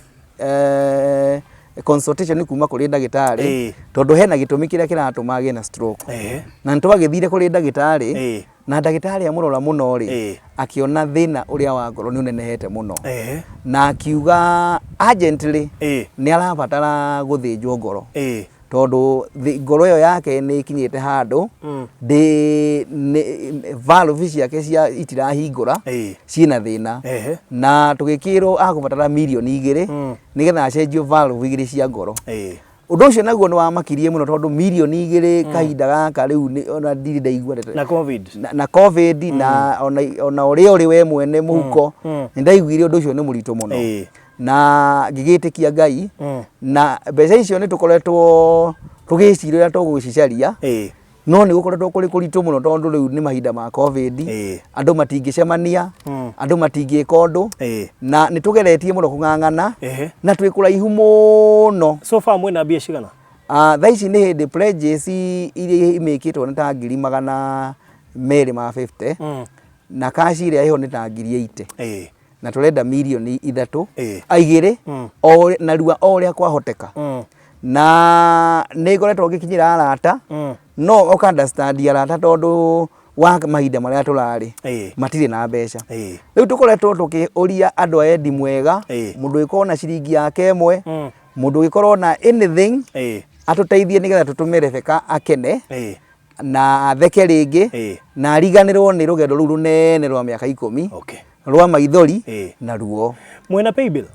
consultation kuma kũrĩ ndagĩtarĩ Ĩĩ. tondũ hena gĩtũmi kĩrĩa kĩratũma agĩe na stroke. Ehe. Na nĩ twagĩthire kũrĩ ndagĩtarĩ Ĩĩ. na ndagĩtarĩ amũrora mũno rĩ Ĩĩ. akĩona thĩna ũrĩa wa ngoro nĩ ũnenehete mũno Ehe. na akiuga urgently Ĩĩ. nĩ arabatara gũthĩnjwo ngoro Ĩĩ. tondũ ngoro ĩyo yake nĩ ĩkinyĩte handũ Mm. ndĩ nĩ valve ciake cia itirahingũra Ĩĩ. ciĩna thĩna Ehe. na tũgĩkĩrwo akũbatara mirioni igĩrĩ Mm. nĩgetha acenjio valve igĩrĩ cia ngoro. Ĩĩ. Ũndũ ũcio naguo nĩ wamakirie mũno tondũ mirioni igĩrĩ kahinda gaka rĩu ona ndirĩ ndaigua ndeto- Na COVID. na COVID na ona ũrĩa ũrĩ we mwene mũhuko Mm. nĩ ndaiguire ũndũ ũcio nĩ mũritũ mũno Ĩĩ. na ngĩgĩtĩkia Ngai Mm. na mbeca icio nĩ tũkoretwo tũgĩciria ũrĩa tũgũcicaria Ĩĩ. no nĩ gũkoretwo kũrĩ kũritũ mũno tondũ rĩu nĩ mahinda ma COVID Ĩĩ. andũ matingĩcemania Mm. andũ matingĩka ũndũ Ĩĩ. na nĩ tũgeretie mũno kũng'ang'ana Ehe. na twĩ kũraihu mũno. So far mwĩna mbia cigana? Thaa ici nĩ hĩndĩ pledges iria imĩkĩtwo nĩ ta 250,000 Mm. na cash ĩrĩa ĩho nĩ ta 80,000 Ĩĩ. na tũrenda mirioni 3 Ĩĩ. a igĩrĩ Mm. o narua o ũrĩa kwahoteka Mm. na nĩ ngoretwo ngĩkinyĩra arata Mm. no ũka understand arata tondũ wa mahinda marĩa tũrarĩ Ĩĩ. matirĩ na mbeca. Ĩĩ. Rĩu tũkoretwo tũkĩũria andũ a endi mwega Ĩĩ. mũndũ ũgĩkorwo na ciringi yake ĩmwe Mm. mũndũ ũgĩkorwo na anything Ĩĩ. atũteithie nĩgetha tũtũme Rebecca akene Ĩĩ. na atheke rĩngĩ Ĩĩ. na ariganĩrwo nĩ rũgendo rũu rũnene rwa mĩaka 10 Okay. rwa maithori Ĩĩ. na ruo. Mwĩna paybill?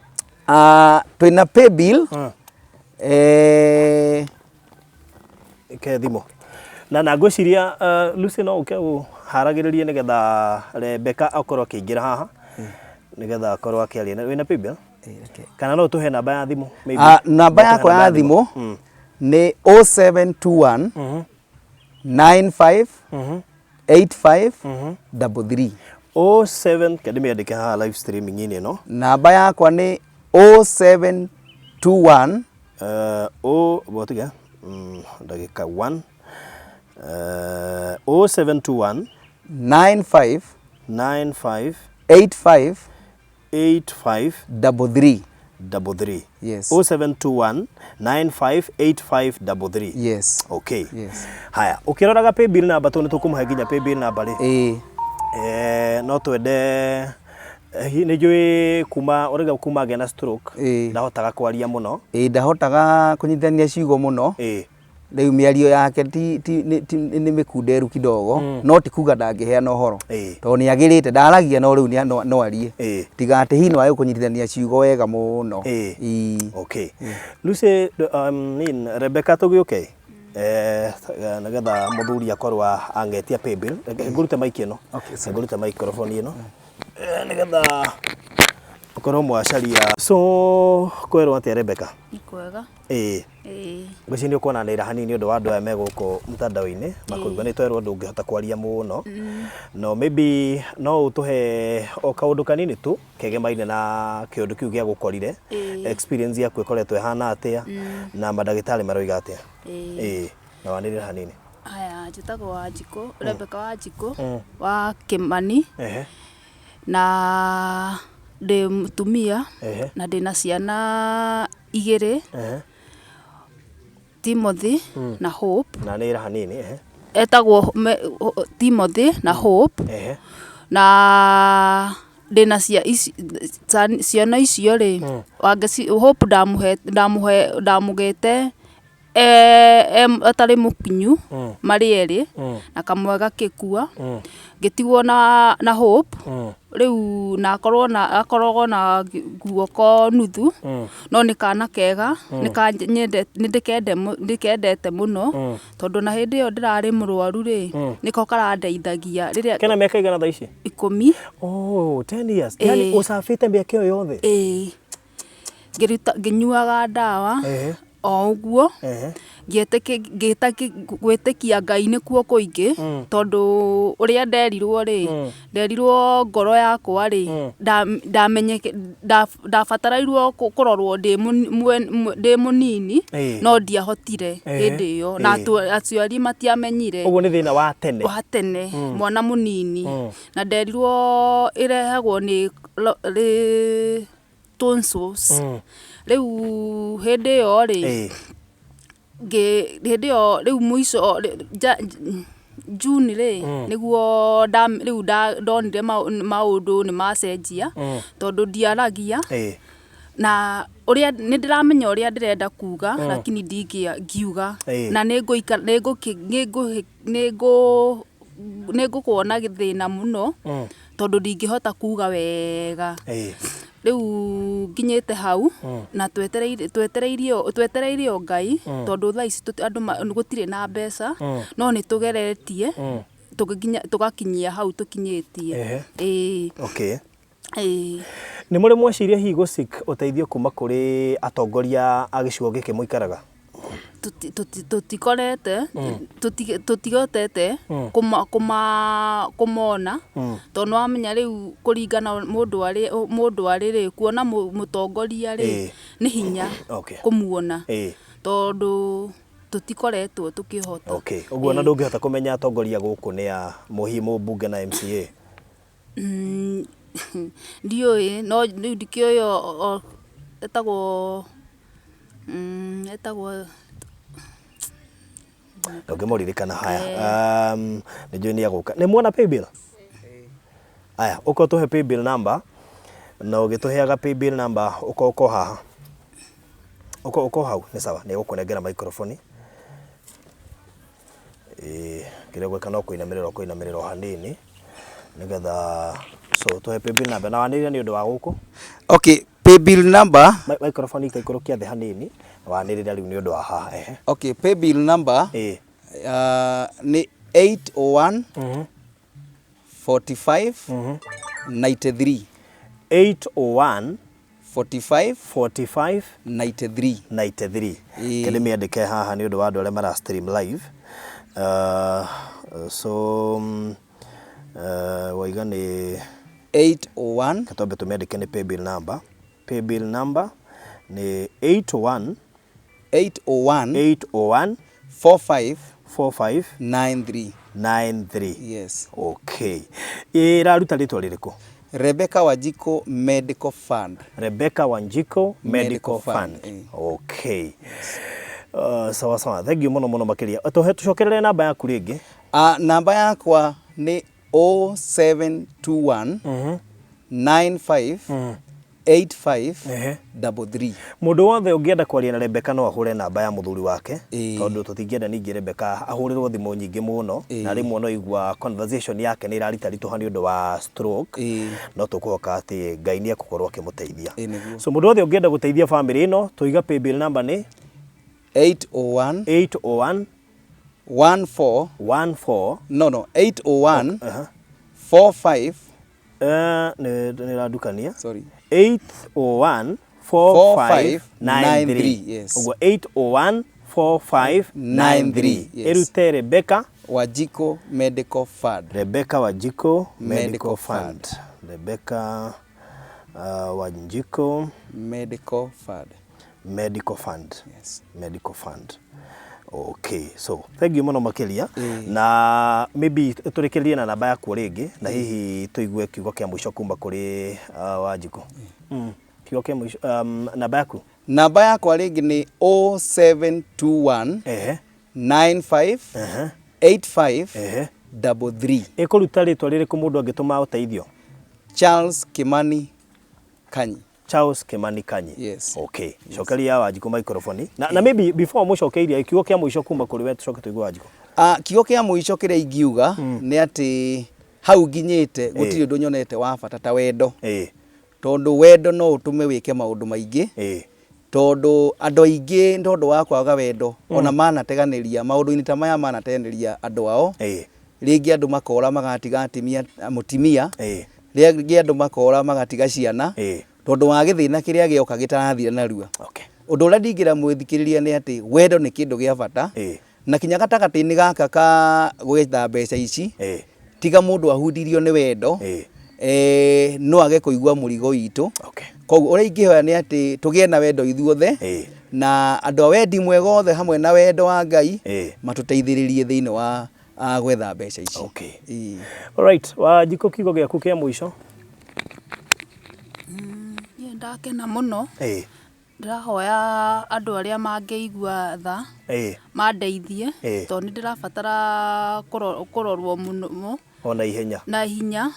Twĩna paybill Mm. Ke thimũ na ngwĩciria Lucy no ũke ũharagĩrĩrie nĩgetha Rebecca akorwo akĩingĩra haha nĩgetha akorwo akĩaria. Wĩna paybill? Okay. Kana no ũtũhe namba ya thimũ maybe? Namba No ũtũhe yakwa ya thimũ Mm. nĩ 0721 Mhm. 95 Mhm. 85 Mhm. 33. 07 kende mĩandĩke haha live streaming-inĩ ĩno. Namba yakwa nĩ 0721 O botiga ndagĩka 1 0721 95 95 85 85 33. 33. Yes. 0721 9585 33. Yes. Okay. Yes. Haya, ũkĩroraga paybill number tondũ nĩ tũkũmũhe nginya paybill number rĩ. Ĩĩ. No twende nĩ njũĩ kuma ũrauga kuma agĩa na stroke Ĩĩ. ndahotaga kwaria mũno. Ĩĩ, ndahotaga kũnyitithania ciugo mũno. Ĩĩ. Rĩu mĩario yake ti nĩ mĩkunderu kidogo no ti kuga ndangĩheana ũhoro Ĩĩ. tondũ nĩ agĩrĩte ndaragia no rĩu no arie Ĩĩ. tiga atĩ hihi no age kũnyitithania ciugo wega mũno. Ĩĩ. Ĩĩ. Okay. Lucy, nin Rebecca tũgĩũke nĩgetha mũthuri akorwo angetia paybill. Reke ngũrute mic ĩno. Okay, sorry. Ngũrute microphone ĩno nĩgetha ũkorwo mwacaria. So kwerwo atĩa Rebecca? Nĩ kwega. Ĩĩ. Ĩĩ. Ngwĩciria nĩ ũkuonanĩra hanini nĩ ũndũ wa andũ aya me gũkũ mtandao-inĩ makũigua nĩ twerwo ndũngĩhota kwaria mũno no maybe no ũtũhe o kaũndũ kanini tu kegemaine na kĩũndũ kĩu gĩa gũkorire. Ĩĩ. Experience yaku ĩkoretwo ĩhana atĩa na mandagĩtarĩ maroiga atĩa? Ĩĩ. Ĩĩ, na wanĩrĩre hanini. Haya, njĩtagwo Wanjikũ, Rebecca Wanjikũ wa Kĩmani Ehe. na ndĩ mũtumia Ehe. na ndĩna ciana igĩrĩ Ehe. Timothy na Hope. Na nĩra hanini ehe. Etagwo Timothy na Hope Ehe. na ndĩna ciana icio rĩ Hope ndamũhe ndamũgĩte atarĩ mũkinyu marĩ erĩ na kamwe gagĩkua ngĩtigwo na Hope rĩu na akorwo na akoragwo na guoko nuthu no nĩ kana kega nĩ ndĩkendete mũno tondũ na hĩndĩ ĩyo ndĩrarĩ mũrwaru rĩ nĩko karandeithagia rĩrĩa Kena mĩaka igana thaa ici? 10. Oh, 10 years. Yani ũcabĩte mĩaka ĩyo yothe? Ĩĩ. Ngĩnyuaga ndawa o ũguo gwĩtĩkia Ngai nĩkuo kũingĩ tondũ ũrĩa nderirwo rĩ nderirwo ngoro yakwa rĩ ndabatarairwo kũrorwo ndĩ mũnini no ndiahotire hĩndĩ ĩyo na aciari matiamenyire. Ũguo nĩ thĩna wa tene. Wa tene mwana mũnini na nderirwo ĩrehagwo nĩ tonsils. Rĩu hĩndĩ ĩyo rĩ hĩndĩ ĩyo rĩu mũico June rĩ nĩguo rĩu ndonire maũndũ nĩ macenjia tondũ ndiaragia na ũrĩa nĩ ndĩramenya ũrĩa ndĩrenda kuga lakini ndingĩngiuga na nĩngũkorwo na thĩna mũno tondũ ndingĩhota kuga wega. Rĩu nginyĩte hau na twetereirie o Ngai tondũ thaa ici andũ gũtirĩ na mbeca no nĩ tũgeretie tũgakinyia hau tũkinyĩtie. Okay. Nĩ mũrĩ mweciria hihi gũ seek ũteithio kuma kũrĩ atongoria a gĩcigo gĩkĩ mũikaraga? Tũtikorete tũtigotete kũmona tondũ nĩwamenya rĩu kũringana mũndũ arĩ rĩ kuona mũtongoria rĩ nĩ hinya kũmuona tondũ tũtikoretwo tũkĩhota. Ũguo na ndũngĩhota kũmenya atongoria gũkũ nĩ a mũhihi mũmbunge na MCA? Ndiũĩ no rĩu ndikĩũĩ etagwo ndũngĩmũririkana. Haya, nĩ njũĩ nĩ egũka. Nĩ muona paybill? Aya, ũka ũtũhe paybill number na ũgĩtũheaga paybill number ũka ũko haha. Ũka ũko hau nĩ sawa, nĩ egũkũnengera microphone. Kĩrĩa ũgwĩka no kũinamĩrĩra ũkũinamĩrĩra o hanini nĩgetha so tũhe paybill number na wanĩrĩre nĩ ũndũ wa gũkũ. Okay, paybill number microphone ikaikũrũkia thĩ hanini wanĩrĩre rĩu nĩ ũndũ wa haha. Okay, paybill number nĩ 801 45 93. 801 45 45 93. 93. Kende mĩandĩke haha nĩ ũndũ wa andũ arĩa mara stream live. So waiga nĩ 801 katombe tũmĩandĩke nĩ paybill number. Paybill number nĩ 801 801 801 45 45 93. 93. Yes. Okay. Ĩraruta rĩtwa rĩrĩkũ? Rebecca Wanjiku Medical Fund. Rebecca Wanjiku Medical Fund. Okay. Sawa sawa. Thank you mũno mũno makĩria. Tũcokerere namba yaku rĩngĩ. Namba yakwa nĩ 0721 95 85 33. Mũndũ wothe ũngĩenda kwaria na Rebecca no ahũre namba ya mũthuri wake tondũ tũtingĩenda ningĩ Rebecca ahũrĩrwo thimũ nyingĩ mũno na rĩmwe no igua conversation yake nĩ ĩraritaritũha nĩ ũndũ wa stroke no tũkũhoka atĩ Ngai nĩ egũkorwo akĩmũteithia. So mũndũ wothe ũngĩenda gũteithia family ĩno tũiga paybill number nĩ 801 801 14 14 no 801 45 nĩ ĩrandukania. Sorry. 801 4593. Yes. Ũguo 801 4593. Yes. Ĩrute Rebecca Wanjiku Medical Fund. Rebecca Wanjiku Medical Medical Fund. Rebecca Wanjiku Medical Fund. Medical Fund. Yes. Medical Fund. Okay, so thank you mũno makĩria na maybe tũrĩkĩrĩrie na namba yaku rĩngĩ na hihi tũigue kiugo kĩa mũico kuma kũrĩ Wanjiku. Kiugo kĩa mũico namba yaku? Namba yakwa rĩngĩ nĩ 0721 95 85 33. Ĩkũruta rĩtwa rĩrĩkũ mũndũ angĩtũma ũteithio? Charles Kimani Kanyi. Charles Kimani Kanyi. Yes. Okay. Cokeria Wanjikũ microphone. Na maybe before mũcokeirie kiugo kĩa mũico kuma kũrĩ we tũcoke tũigue Wanjikũ. Ah, kiugo kĩa mũico kĩrĩa ingiuga nĩ atĩ hau nginyĩte gũtirĩ ũndũ nyonete wa bata ta wendo. Tondũ wendo no ũtũme wĩke maũndũ maingĩ. Tondũ andũ aingĩ nĩ tondũ wa kwaga wendo ona manateganĩria maũndũ-inĩ ta maya manateanĩria andũ ao. Rĩngĩ andũ makora magatiga atimia, mũtimia. Rĩngĩ andũ makora magatiga ciana. Tondũ wa gĩthĩna kĩrĩa gĩoka gĩtarathira narua. Okay. Ũndũ ũrĩa ndingĩra mwĩthikĩrĩria nĩ atĩ wendo nĩ kĩndũ gĩa bata. Na kinya gatagatĩ-inĩ gaka ka gwetha mbeca ici, tiga mũndũ ahundirio nĩ wendo, no age kũigua mũrigo witũ. Okay. Koguo ũrĩa ingĩhoya nĩ atĩ tũgĩe na wendo ithuothe, na andũ a wendi mwega othe hamwe na wendo wa Ngai, matũteithĩrĩrie thĩinĩ wa gwetha mbeca ici. Okay. Alright, Wanjikũ kiugo gĩaku kĩa mũico. Niĩ ndakena mũno. Ndĩrahoya andũ arĩa mangĩigua tha mandeithie tondũ nĩ ndĩrabatara kũrorwo mũno O na ihenya. Na ihenya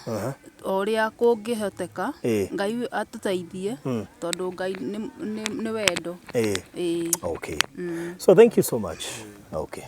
o ũrĩa kũngĩhoteka. Ngai atũteithie tondũ Ngai nĩ wendo. Okay. So thank you so much. Okay.